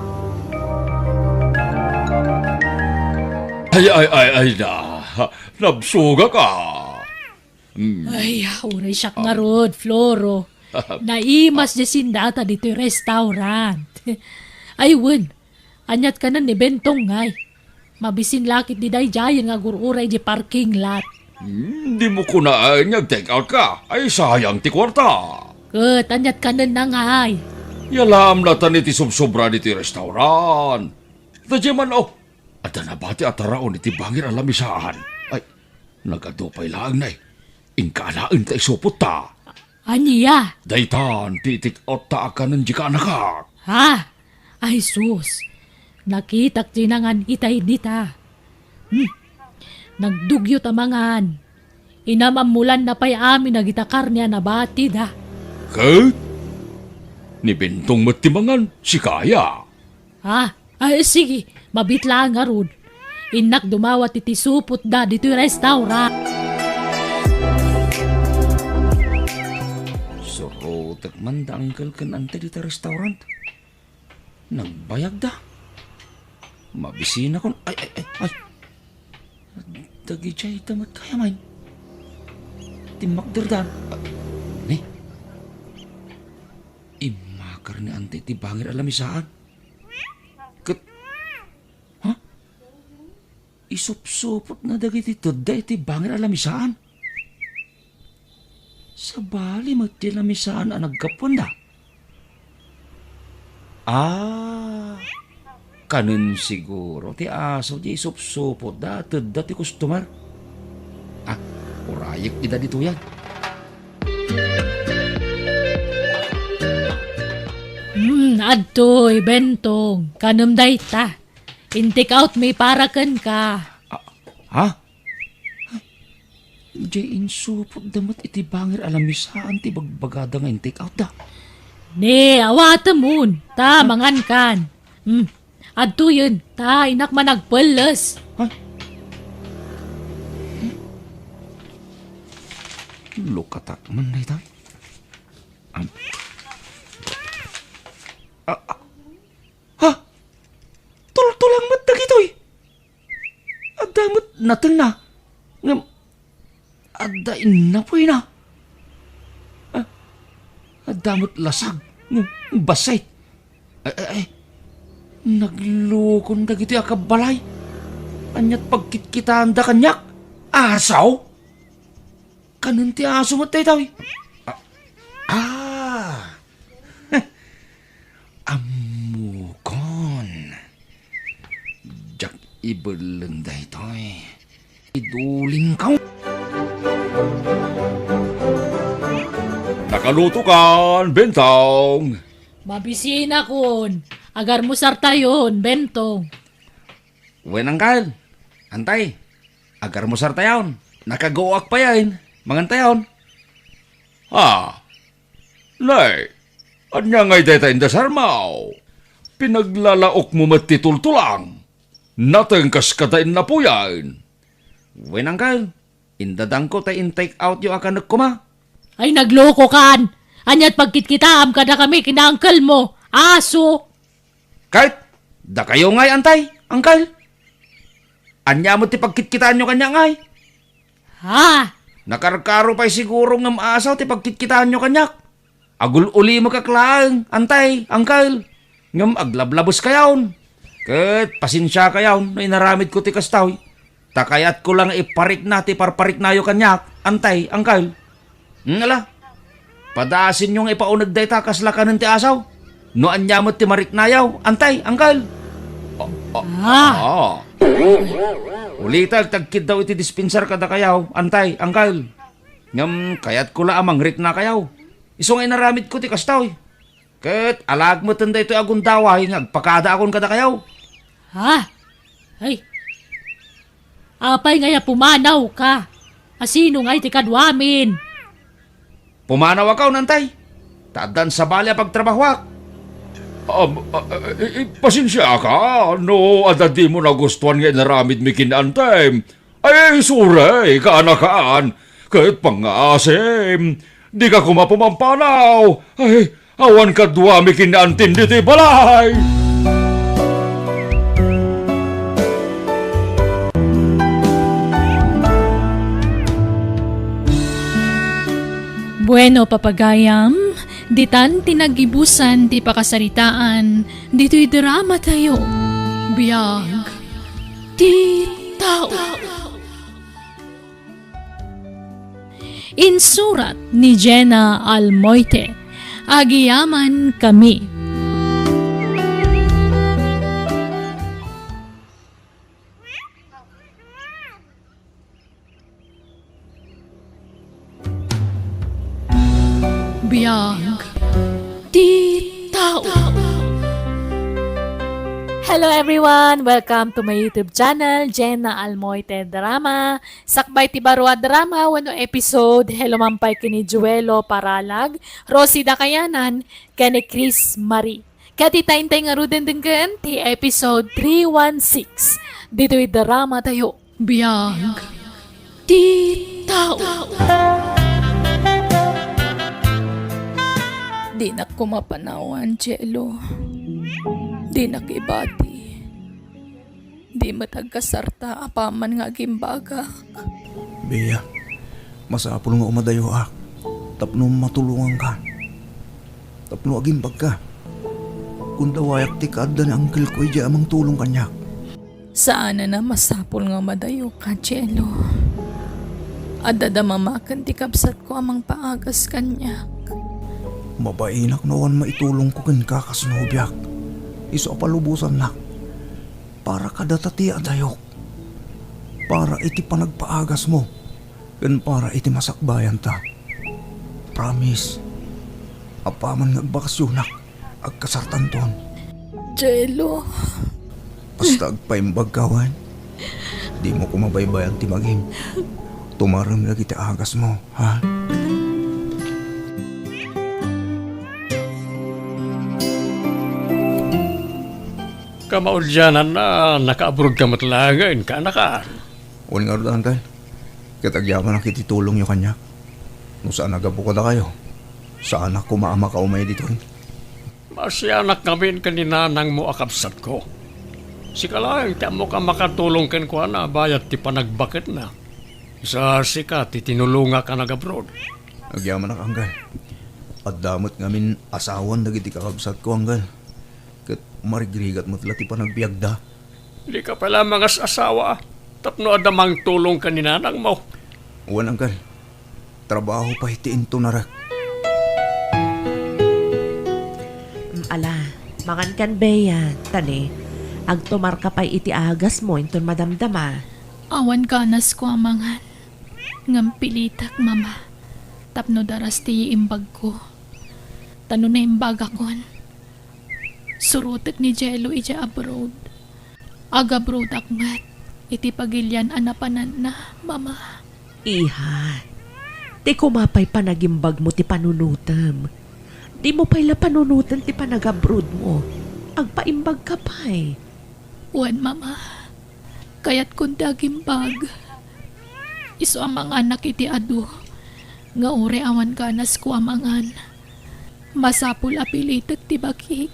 Ay, ay, ay, ay na. Nabsogak a. Mm. Ay, uray siak ngarud, Floro. Naimas di sindata ditoy restaurant. Ay, wen, aniat kanen ni Bentong ngay? Mabisin lakit di daydiayen nga agur-uray di parking lot. Hmm, di mo kunaen nga ag-take out ka. Ay, sayang ti kuarta. Ket, aniat kanen na ngay? Yalaam natan iti subsobra ditoy restaurant. Daydiay man, oh, adda nabati a taraon iti bangir a lamisaan. Ay, nagadu pay laeng nay. Inka alaen ta isupotta. Ania? Daytan ti itik-otta a kanen dika, anakak. Ha? Ay sus, nakitak ti nangan itay dita. Hmm. Nagdugyot a mangan. Inam-ammolanna pay amin dagita karne a nabatida. Ket? Ni Bentong met ti mangan, sika aya? Ah, ay, sige, mabiit laeng ngarud. Innak dumawat iti supotda ditoy restaurant. Surotek man da uncle ken ante dita restaurant. Nagbayagda. Mabisinakon. Ay, ay, ay, ay. Dagidiay da met kaya man. Timmakderdan. Ah, ni? Immakar ni ante ti bangir a lamisaan. Ket, ha? Isupsupotna dagiti tedda iti bangir a lamisaan. Sabali met ti lamisaan a naggapuanda. Ah, kanen siguro ti aso ti isupsupotda a tedda ti customer. Ah, urayek ida ditoyan. Hmm, adtoy, Bentong. Kanem dayta. In-take out mi para kenka. Ah, ha? Ay, diay insupotda met iti bangir a lamisaan ti bagbagada nga in-take out da. Ne, awatemon, ta mangankan. Hmm, adtoyen, ta innak man agpelles. Ay. Lukatak man daytoy. Am. Ah, ah. Ha? Tultulang met dagitoy. Adda met natengna. Ngem adda innapuyna. Ah, adda met lasag. Ngem bassit. Ay, ay, ay. Naglukon dagitoy a kabbalay. Ania't pagkitkitaanda kaniak? Aso? Kanen ti aso met daytoy. Ah, ah. Ammokon. Diak ibelleng daytoy. Idulingko. Nakalutokan, Bentong. Mabisinakon. Agarmusartayon, Bentong. Wen, Angkal. Antay, agarmusartayon. Nakaguak payen. Mangantayon. Ah, nay, ania ngay dayta indasarmo? Pinaglalaokmo met ti tultulang. Nateng kas kada innapuyan. Wen, Angkal. Indadangko ta in-take out yo a kanek koma. Ay, naglokokan! Ania't pagkitkitaam kadakami ken ni uncle mo? Aso! Ket, dakayo ngay, Antay, Angkal? Ania met ti pagkitkitaanyo kaniak ngay? Ha? Nakarkaro pay siguro ngem aso ti pagkitkitaanyo kaniak. Agul-ulimekak laeng, Antay, Angkal. Ngem aglablabeskayon. Ket pasensiakayon no inaramidko ti kastoy. Ta kayatko la nga iparikna ti parpariknayo kaniak, Antay, Angkal. Hmm, ala. Padasenyo nga ipauneg dayta kasla kanen ti aso. No ania met ti mariknayo, Antay, Angkal. Ah, ah. Ah. Ah. Ulitek ti agkiddaw iti dispensar kadakayo, Antay, Angkal. Ngem kayatko la a mangriknakayo. Isu nga inaramidko ti kastoy. Ket alaek metten daytoy a gundaway nga agpakadaakon kadakayo. Ha? Ay. Apay ngay a pumanawka? A sino ngay ti kaduamin? Pumanawakon, Antay. Ta addan sabali a pagtrabahoak. Am, a, a, i, i, pasensiaka no adda dimo nagustuan nga inaramidmi ken ni Antay. Ay, sorry, kaanakan. Ket pangngaasim, dika koma pumampanaw. Ay, awan kaduami ken ni Antim ditoy balay. Bueno, papagayam, ditan ti nagibusan ti pakasaritaan ditoy drama tayo. Biag ti tao. Insurat ni Jenna Almoite. Agiyaman kami. Biag ti tao. Hello everyone! Welcome to my YouTube channel, Jenna Almoite Drama. Sakbay ti baro a drama wenno episode, hello man pay ken ni Joelo Paralag, Rosie Dakayanan, ken ni Chris Marie. Ket ita intay ngaruden denggen ti episode three one six ditoy drama tayo. Biag ti tao. Dinak koma panawan, Jello. Dinak ibati. Di met agkasarta apaman nga agimbagak. Bea, masapul nga umadayoak tapno matulonganka. Tapno agimbagka. Kundawayak ti kaadda ni angkelko idiay a mangtulong kaniak. Saanen a masapul nga umadayoka, Jello. Adda da mama ken ti kabsatko a mangpaagas kaniak. Mabainak no awan maitulongko kenka kas nobiak. Isu a palubosannak. Para kadata ti adayok. Para iti panagpaagasmo. Ken para iti masakbayanta. Promise. Apaman nga agbakasyonak, agkasartanton. Jello. Basta agpaimbagka wen. Dimo koma baybayan ti bagim. Tumarem dagiti agasmo, ha? Kamaudiananna, nakaabrodka met laengen, kaanakan. Wen ngarud, Angkel. Ket agyamanak iti tulongyo kaniak. No saan a gapu kadakayo, saanak koma a makaumay ditoy. Maasianak ngamin ken ni nanangmo a kabsatko. Sika laeng ti ammok a makatulong kenkuana bayat ti panagbaketna. Sa sika ti tinulongak a nag-abroad. Agyamanak, Angkel. Adda met ngamin asawan dagiti kakabsatko, Angkel. Ket marigrigat met la ti panagbiagda. Dika pay la mangas-asawa tapno adda mangtulong ken ni nanangmo. Wen, Angkel. Trabaho pay ti intunarek. Mm, ala, mangankan, Bea, ta ni, agtumarka pay iti agasmo inton madamdama. Awan ganasko a mangan. Ngem pilitek, Mama, tapno daras ti imbagko. Ta no naimbagakon, surotek ni Jello idiay abroad. Agabroadak met iti pagilian a napananna, Mama. Iha, ti koma pay panagimbagmo ti panunotem. Dimo pay la panunoten ti panagabroadmo. Agpaimbagka pay. Wen, Mama. Kayatkon ti agimbag. Isu a manganak iti adu, nga uray awan ganasko a mangan. Masapul a pilitek ti bakik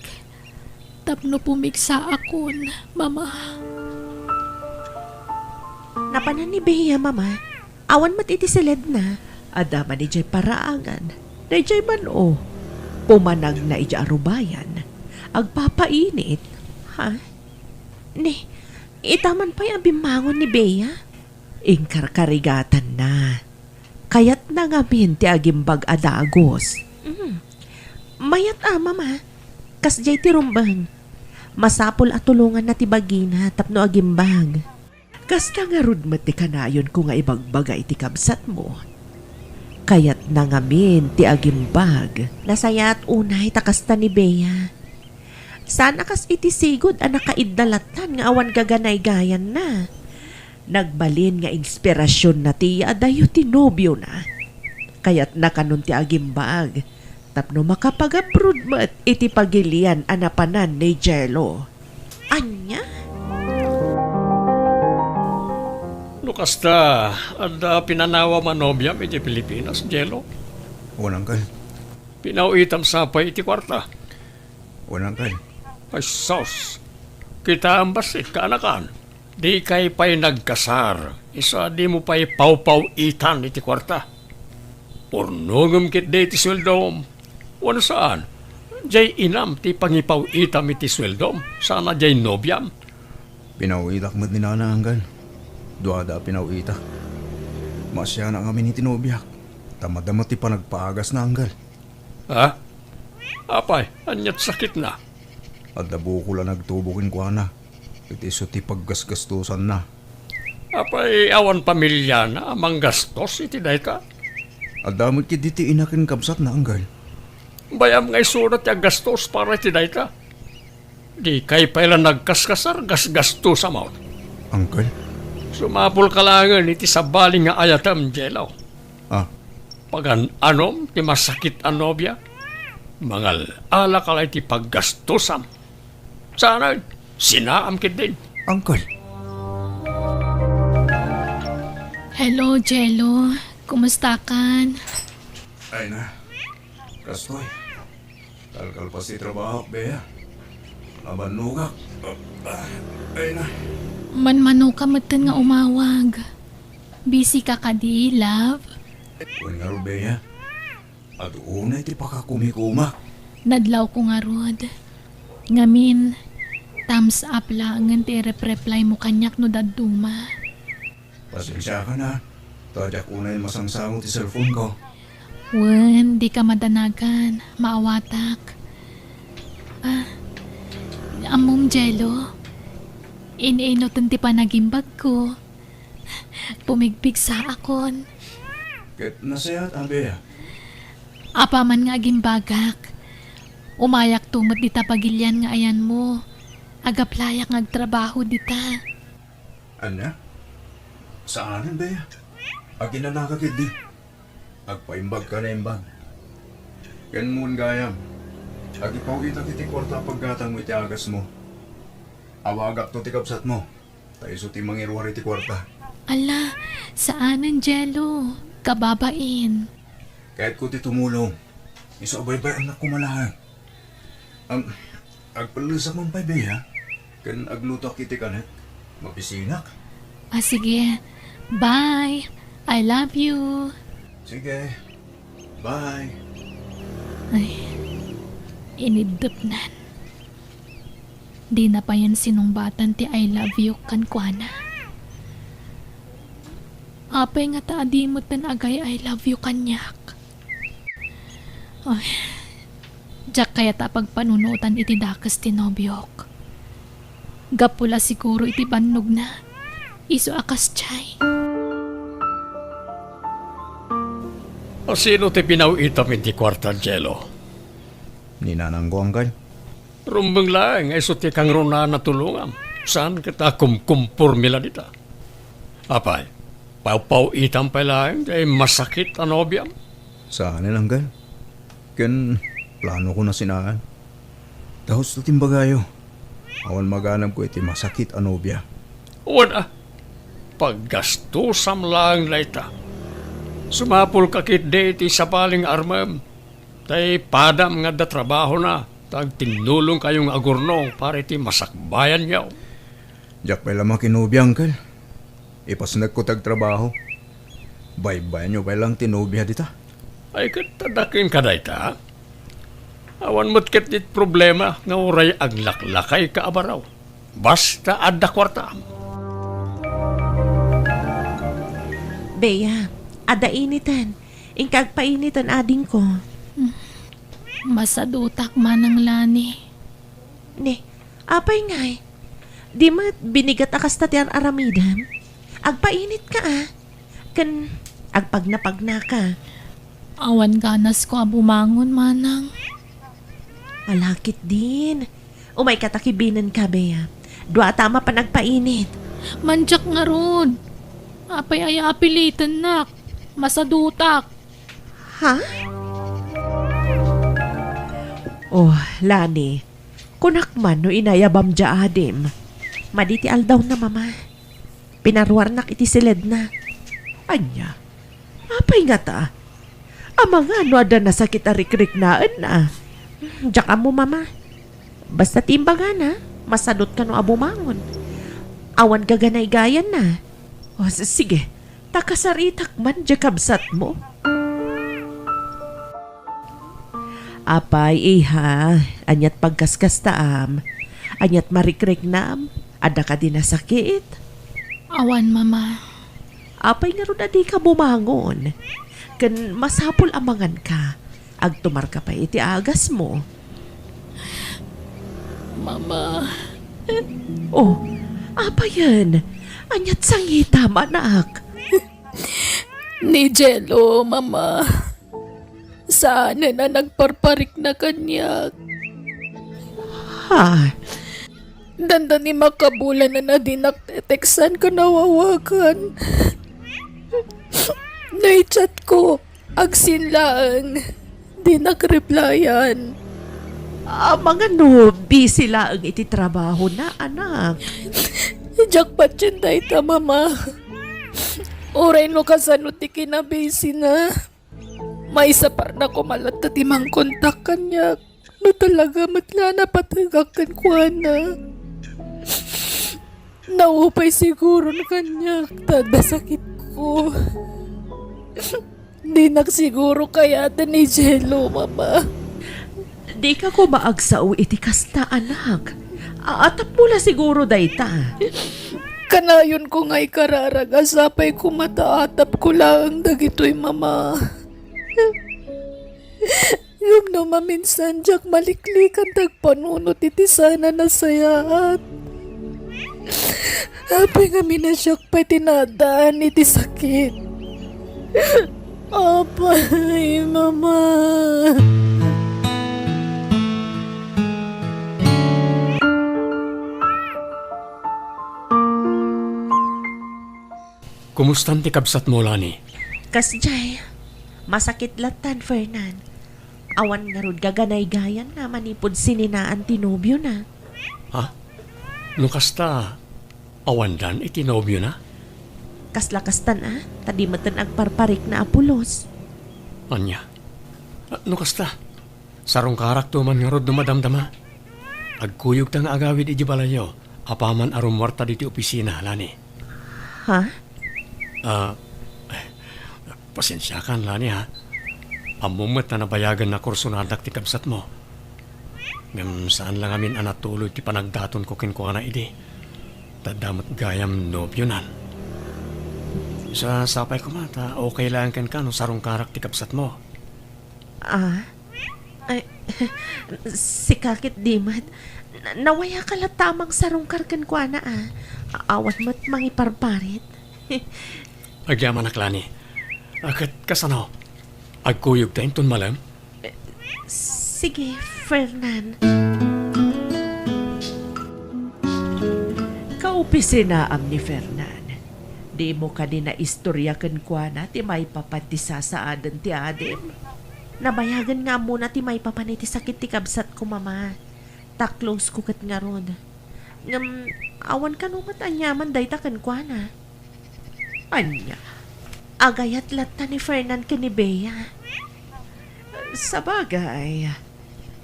tapno pumigsaakon, Mama. Napanan ni Bea, Mama. Awan met iti siledna. Adda man idiay paraangan. Daydiay man, o. Pumanagna idiay arubayan. Agpapainit. Ha? Ni, ita man pay a bimmangon ni Bea? Inkarkarigatanna. Kayatna ngamin ti agimbag a dagus. Mm. Mayat a, Mama. Kasdiay ti rumbeng. Masapul a tulonganna ti bagina tapno agimbag. Kasta ngarud met ti kanayonko nga ibagbaga iti kabsatmo. Kayatna ngamin ti agimbag. Nasayaat unay ta kasta ni Bea. Saan a kas iti sigud a nakaidda lattan nga awan gaganaygayanna. Nagbalin nga inspirasionna ti yaadayo ti nobiona. Kayatna kanon ti agimbag tapno makapagabroad met iti pagilian a napanan ni Jello. Ania? No kasta, adda pinanawam a nobiam iti Pilipinas, Jello? Wen, Angkel. Pinaw-itam sa pay iti kuarta? Wen, Angkel. Ay, sus! Kitaem bassit, kaanakan. Dikay pay nagkasar, isu a dimo pay pawpaw-itan iti kuarta. Purno ngem ketdi ti sueldom. Wenno saan, diay inam ti pangipaw-itam iti sueldom, sana diay nobiam. Pinaw-itak met ni Nana, Angkel. Duada a pinaw-itak. Maasianak ngamin iti nobiak. Ta madama ti panagpaagasna, Angkel. Ha? Apay, aniat sakitna? Adda bukol a nagtubo kenkuana. Iti isu ti paggasgastosanna. Apay, awan pamiliana a manggastos iti dayta? Adda met ketdi ti ina ken kabsatna, Angkel. Bay-am nga isuna ti aggastos para iti dayta. Dikay pay la nagkaskasar, gasgastosamon. Uncle? Sumapulka laengen iti sabali nga ayatem, Jello. Ah. Pagan-anom ti masakit a nobia, mangal-alaka la iti paggastosam. Saanen, sinaam ketdin. Uncle. Hello, Jello. Kumustakan? Ay na. Kastoy. Kalkalpas ti trabahok, Bea. Nabannogak. Ay na. Manmanoka metten nga umawag. Busy ka kadi, love? Wen ngarud, Bea. Adu unay ti pakakumikumak. Nadlawko ngarud. Ngamin, thumbs up laengen ti irepreplaymo kaniak no dadduma. Pasensiakan a, ta diak unay masangsango ti cellphone ko. Wen, dika madanagan, maawatak. Ah, ammom, Jello, in-inuten ti panagimbagko. Pumigpigsaakon. Ket nasayaat, Bea. Apaman nga agimbagak, umayakto met dita pagilian nga ayanmo. Agaplayak nga agtrabaho dita. Ania? Saanen, Bea? Aginanaka ketdi. Agpaimbagka naimbag. Ken mo gayam, agipaw-itak iti kuarta a paggatangmo iti agasmo. Awagakto ti kabsatmo, ta isu ti mangiruar iti kuarta. Ala, saanen, Jello. Kababain. Kayatko ti tumulong. Isu a baybay-annak koma laeng. Am, agpellesak man pay, Bea, ken aglutoak iti kanek. Mabisinak. Ah, sige. Bye. I love you. Sige. Bye. Ay, iniddepnan. Dina payen sinungbatan ti I love you kenkuana. Apay ngata a di metten agay-I love you kaniak? Ay, diak kayat a pagpanunotan iti dakes ti nobiok. Gapu la siguro iti bannogna, isu a kasdiay. A sino ti pinaw-itam iti kuarta, Jello? Ni nanangko, uncle. Rumbeng laeng nga isu ti kangrunaan a tulongam. Saan ket a kumkumpormi la dita? Apay, pawpaw-itam pay laeng ti masakit a nobiam? Saanen, uncle. Ken planoko a sinaan. Ta husto ti imbagayo. Awan maganabko iti masakit a nobia. Wen a, paggastosam laeng dayta. Sumapulka ketdi iti sabali nga armem. Tay padam nga adda trabahona, ta agtinnulongkayo nga agurnong para iti masakbayanyo. Diak pay la makinobia, uncle. Ipasnekko ti agtrabaho. Baybayanyo pay lang ti nobia dita. Ay, ket adda kenka dayta? Awan met ketdi problema nga uray aglaklakayka a baro. Basta adda kuarta. Bea, adda initen. Inka agpainiten, adingko. Masadutak, Manang Lani. Ne, apay ngay? Di met binigat a kasta ti ar-aramidem? Agpainitka a. Ken agpagnapagnaka. Awan ganasko a bumangon, Manang. Ala ketdin. Umayka ta kibinenka, Bea. Duata a mapan agpainit. Mandiak ngarud. Apay aya a pilitennak? Masadutak. Ha? Oh, Lani, kunak man no inayabam dia adim. Madi ti aldawna, Mama. Pinaruarnak iti siledna. Ania? Apay ngata? Amangan no adda nasakit a rikriknaenna? Diak ammo, Mama. Basta ti imbagana, masadut kano a bumangon. Awan gaganaygayanna. O, s-, sige, ta kasaritak man diay kabsatmo. Apay, iha, aniat pagkaskastaam? Aniat marikriknam? Adda kadi nasakit? Awan, Mama. Apay ngarud a dika bumangon? Ken masapul a manganka. Agtumarka pay iti agasmo. Mama. Oh, apayen? Aniat sangitam, anak? Ni Jello, Mama. Saanen a nagparparikna kaniak. Ha? Dandani makabulanen a dinak teteksan ken awawagan. Naichat ko, agsin laeng, dinak replyan. Amangan no busy laeng iti trabahona, anak. Diak patien dayta, Mama. Uray no kasano ti kinabusina. Maisaparna koma latta ti mangkontak kaniak no talaga met la a napategak kenkuana. Naupay siguron kaniak ta adda sakitko. Dinak siguro kayaten ni Jello, Mama. Dika koma agsao iti kasta, anak. Atapmo la siguro dayta. Kanayonko nga ikararag a sapay koma ta atapko laeng dagitoy, Mama. Ngem no maminsan, diak maliklikan ti agpanunot iti saan a nasayaat. Apay ngamin a siak pay ti naaddaan iti sakit. Apay, Mama. Kumustan ti kabsatmo, Lani? Kasdiay, masakit lattan, Fernan. Awan ngarud gaganaygayanna manipud sininaan ti nobiona. Ha? No kasta, awandan iti nobiona? Kasla kastan a, ta di metten agparparikna a pulos. Ania? Ah, no kasta, sarungkarakto man ngarud no madamdama. Agkuyogta nga agawid idiay balayyo, apaman a rumuarta ditoy opisina, Lani. Ha? Ah, pasensiakan, Lani, ha? Ammom met a nabayagen a kursonadak ti kabsatmo. Ngem saan la ngamin a natuloy ti panagdatonko kenkuana idi. Ta adda met gayam nobionan. Sa sapay koma ta okay laeng kenka no sarungkarak ti kabsatmo. Ah? Ay, sika ket di met. Na-, nawayaka latta a mangsarungkar kenkuana a. Awan met mangiparparit. Agyamanak, Lani. A, ket kasano? Agkuyogta inton malem? Sige, Fernan. Kaopisinaam ni Fernan. Dimo kadi naistoria kenkuana ti maipapan ti sasaaden ti adim? Nabayagen nga ammona ti maipapan iti sakit ti kabsatko, Mama. Ta close ko ket ngarud. Ngem, awan kano met aniaman dayta kenkuana. Ania? Agayat latta ni Fernan ken ni Bea. Sabagay,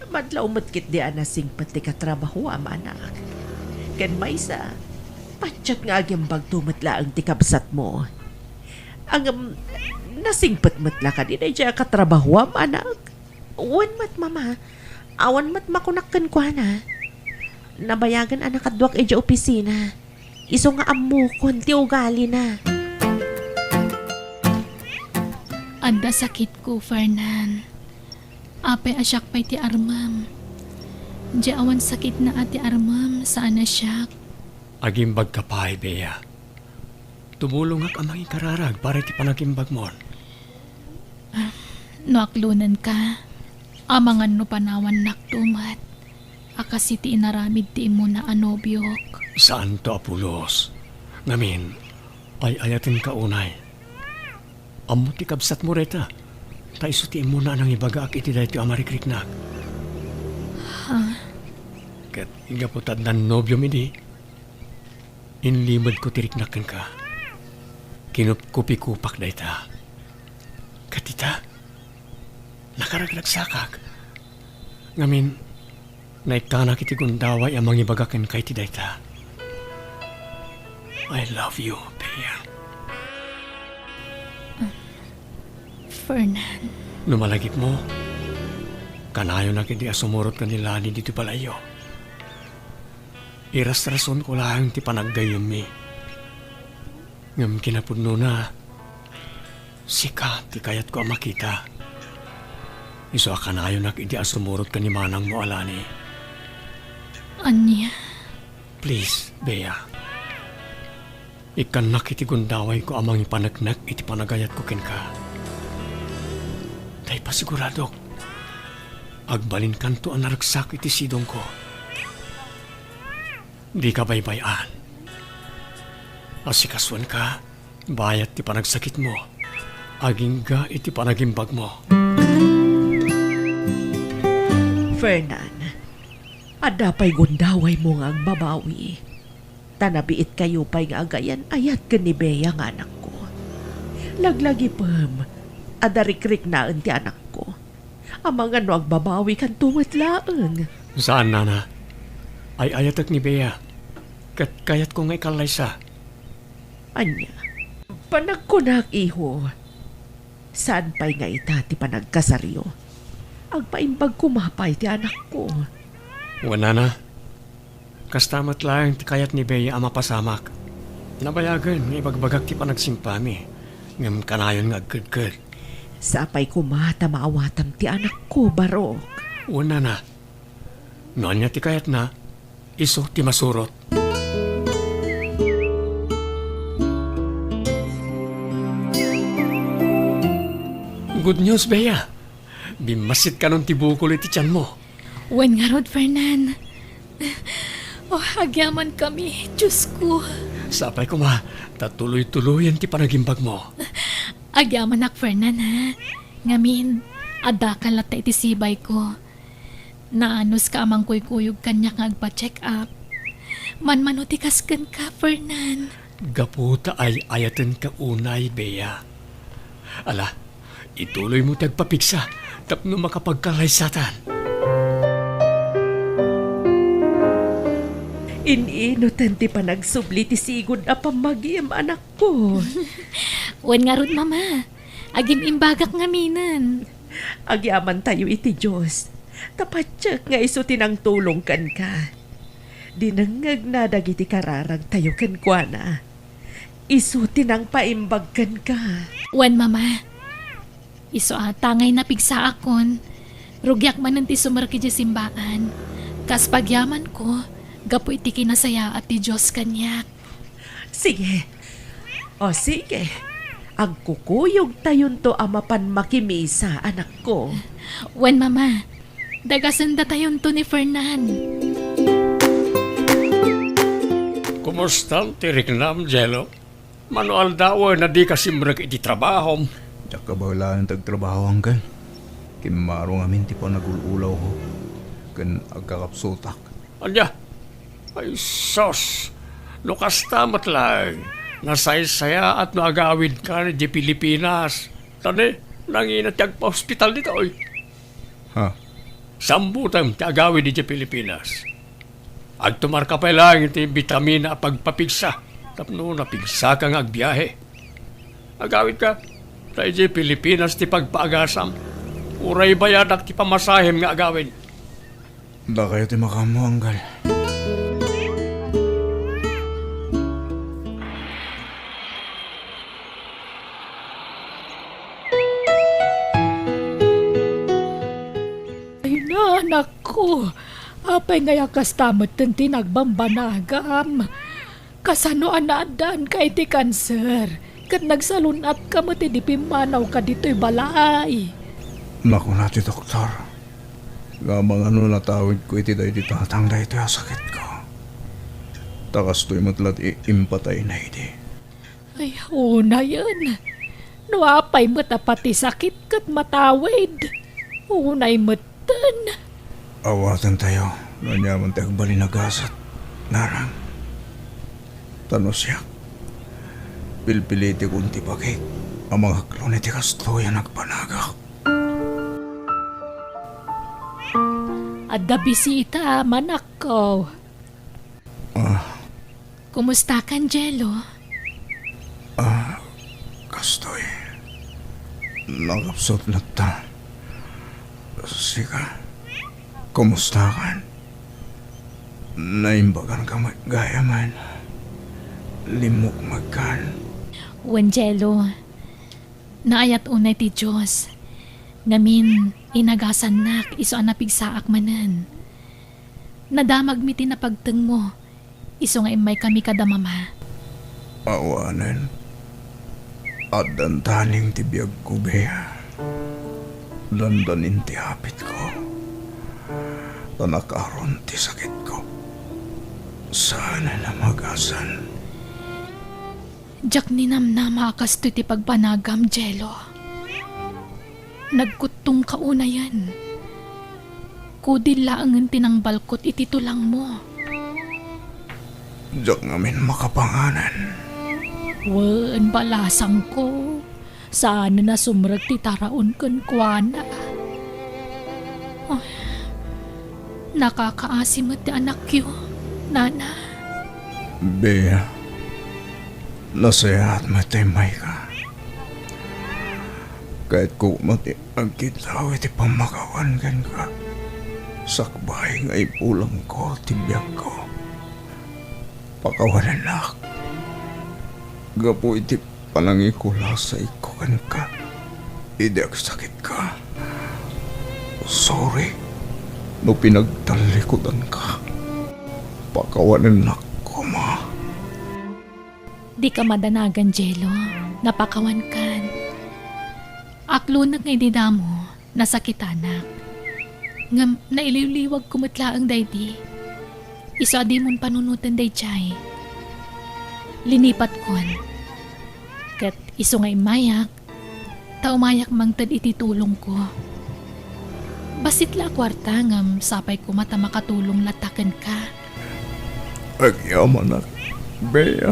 madlaw met ketdi a nasingpet ti katrabahoam, anak. Ken maysa, patiek nga agimbagto met laeng ti kabsatmo. Ngem, nasingpet met la kadi daydiay a katrabahoam, anak? Wen met, Mama. Awan met makunak kenkuana. Nabayagen a nakaduak idiay opisina. Isu nga ammokon ti ugalina. Adda sakitko, Fernan. Apay a siak pay ti armem? Di awan sakitna a ti armem, saan a siak. Agimbagka pay, Bea. Tumulongak a mangikararag para iti panagimbagmon. Ah, no aklonenka, amangan no panawannakto met a kas iti inaramid ti immuna a nobiok. Saanto a pulos. Ngamin, ay-ayatenka unay. Ammo ti kabsatmo dayta, ta isu ti immuna a nangibagaak iti daytoy a marikriknak. Ha? Ket gapu ta addan nobiom idi, inlimedko ti riknak kenka. Kinupkupikupak dayta. Ket ita, nakaragragsakak. Ngamin, naikkanak iti gundaway a mangibaga kenka iti dayta. I love you, Bea. Fernan. No malagipmo, kanayonak idi a sumurot ken ni Lani ditoy balayyo. Irasrasonko laeng ti panaggayyemmi. Ngem kinapudnona, sika ti kayatko a makita. Isu a kanayonak idi a sumurot ken ni manangmo a Lani. Ania? Please, Bea. Ikkannak iti gundawayko a mangipaneknek iti panagayatko kenka. Tay Siguradok, agbalinkanto a naragsak iti sidongko. Dika baybay-an. Asikasuenka, bayat ti panagsakitmo, agingga iti panagimbagmo. Fernan, adda pay gundawaymo nga agbabawi. Ta nabiitkayo pay nga agayan-ayat ken ni Bea nga anakko. Laglagipem, adda rikriknaen ti anakko. Amangan no agbabawikanto met laeng. Saan, nana. Ay-ayatek ni Bea. Ket kayatko nga ikallaysa. Ania? Panagkunak, iho. Saan pay nga ita ti panagkasaryo? Agpaimbag koma pay ti anakko. Wen, nana. Kasta met laeng ti kayat ni Bea a mapasamak. Nabayagen nga ibagbagak ti panagsimpami, ngem kanayon nga agkedked. Sapay koma ta maawatam ti anakko, Barok. Wen, nana. No ania ti kayatna, isu ti masurot. Good news, Bea. Bimmasit kanon ti bukol iti tianmo. Wen ngarud, Fernan. Oh, agyamankami, Diosko. Sapay koma, ta tuloy-tuloyen ti panagimbagmo. Agyamanak, Fernan, ha? Ngamin, addaka latta iti sibayko. Naanuska a mangkuykuyog kaniak nga agpa-check up. Manmano ti kas kenka, Fernan. Gapu ta ay-ayatenka unay, Bea. Ala, ituloymo ti agpapigsa tapno makapagkallaysatan. In-inoten ti panagsubli ti sigud a pammagim, anakko. Wen ngarud, Mama. Agim-imbagak ngaminen. Agyamantayo iti Dios, ta patiek nga isu ti nangtulong kenka. Dinengngegna dagiti kararagtayo kenkuana. Isu ti nangpaimbag kenka. Wen, Mama, isu a ta ngay napigsaakon, rugiak manen ti sumrek idiay simbaan. Kas pagyamanko, gapu iti kinasayaat ti Dios kaniak. Sige. O, sige. Agkukuyogtayonto a mapan makimisa, anakko. Wen, Mama, dagasendatayon to ni Fernan. Kumustan ti riknam, Jello? Mano aldawen a dika simrek iti trabahom? Diak kabaelan ti agtrabaho, Uncle. Kimmaro ngamin ti panagul-ulawko ken agkakapsutak. Ania? Ay, sus! No kasta met laeng, nasaysayaat no agawidkan idiay Pilipinas. Ta ne, nangina ti agpaospital ditoy. Ha? Sambutem ti agawid idiay Pilipinas. Agtumarka pay laeng iti bitamina a pagpapigsa tapno napigsaka nga agbiahe. Agawidka, ta idiay Pilipinas ti pagpaagasam. Uray bayadak ti pamasahem nga agawid. Dakayo ti makaammo, Anggal. Ay, anakko, apay ngay a kasta metten ti nagbambanagam? Kasano a naaddaanka iti kanser ket nagsalun-atka met idi pimmanawka ditoy balay? Nakuna ti doktor nga amangan no natawidko iti daydi tatang daytoy a sakitko. Ta kastoy met la ti impatayna idi. Ay, unayen. No apay met a pati sakit ket matawid, unay metten. Awatentayo no aniaman ti agbalin a gasat, Narang. Ta no siak, pilpilitekon ti bagik a mangaklon iti kastoy a nagbanagak. Adda bisita, manakko. Ah. Kumustakan, Jello? Ah, kastoy. Nakapsut latta. Sika, kumustakan? Naimbaganka met gayamen. Limmukmegkan. Wen, Jello, naayat unay ti Dios. Ngamin, inagasannak isu a napigsaak manen. Nadamagmi ti napagtengmo, isu nga immaykami kada Mama. Awanen, addan taning ti biagko, Bea. Dandanin ti hapitko, ta nakaron ti sakitko. Saan a namagasang. Diak ninamnama a kastoy ti pagbanagam, Jello. Nagkuttongka unayen. Kudil laengen ti nangbalkot iti tulangmo. Diak ngamin makapanganen. Wen, balasangko. Saan a nasumrek ti taraon kenkuana. Ay, nakakaasi met ti anakyo, Nana. Bea, nasayaat met ti immayka. Kayatko koma ti agkitaw iti pammakawan kenka. Sakbay nga ibulongko ti biagko. Pakawanennak gapu iti panangikulasayko kenka idi agsakitka. Sorry no pinagtallikudanka. Pakawanennak koma. Dika madanagan, Jello. Napakawankan. Aklonek nga idi damo, nasakitanak. Ngem nailiwliwagko met laeng daydi. Isu a dimon panunoten daydiay. Linipatkon. Ket isu nga immayak, ta umayak mangted iti tulongko. Bassit la a kuarta ngem sapay koma ta makatulong latta kenka. Agyamanak, Bea.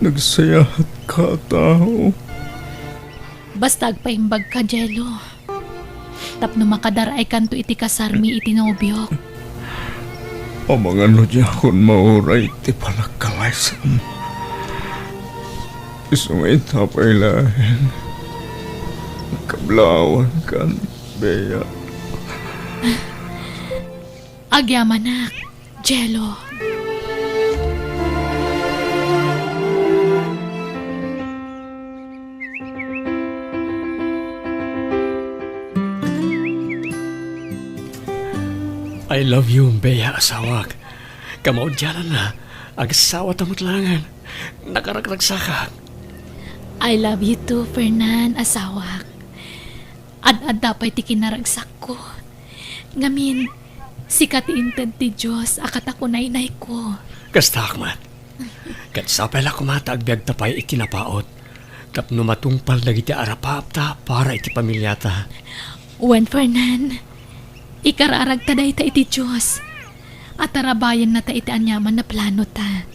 Nagsayaatka a tao. Basta agpaimbagka, Jello. Tapno makadar-aykanto iti kasarmi iti nobiok. Amangan no diakon mauray ti panagkalaysam. Isu nga ita pay laeng. Nagkablaawankan, Bea. Agyamanak, Jello. I love you, Bea, asawak. Kamaudiananna, agasawata met laengen. Nakaragragsakak. I love you too, Fernan, asawak. Ad-adda pay ti kinaragsakko. Ngamin, sika ti inted ti Dios a katakunaynayko. Kastaak met. Ket sapay la koma ta agbiagta pay iti napaut tapno matungpal dagiti arapaapta para iti pamiliata. Wen, Fernan, ikararagta dayta iti Dios. Atarabayennata iti aniaman a planota.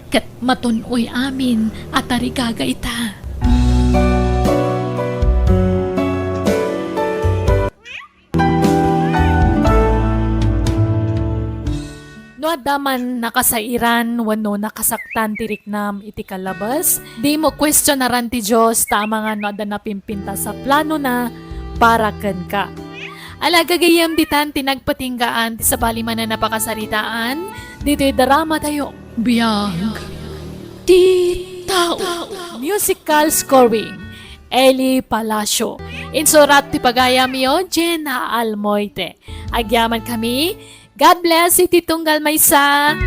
Ket matun-oy amin a tarigagayta. No adda man nakasairan wenno nakasaktan ti riknam iti kalabes, dimo kuestionaran ti Dios ta amangan no adda napimpintas a planona para kenka. Ala, gagayyem, ditan ti nagpatinggaan ti sabali manen a pakasaritaan ditoy dramatayo. Biag ti tao. Musical scoring, Eli Palacio. Insurat ti pagayamyo, Jenna Almoite. Agyamankami. God bless iti tunggal maysa.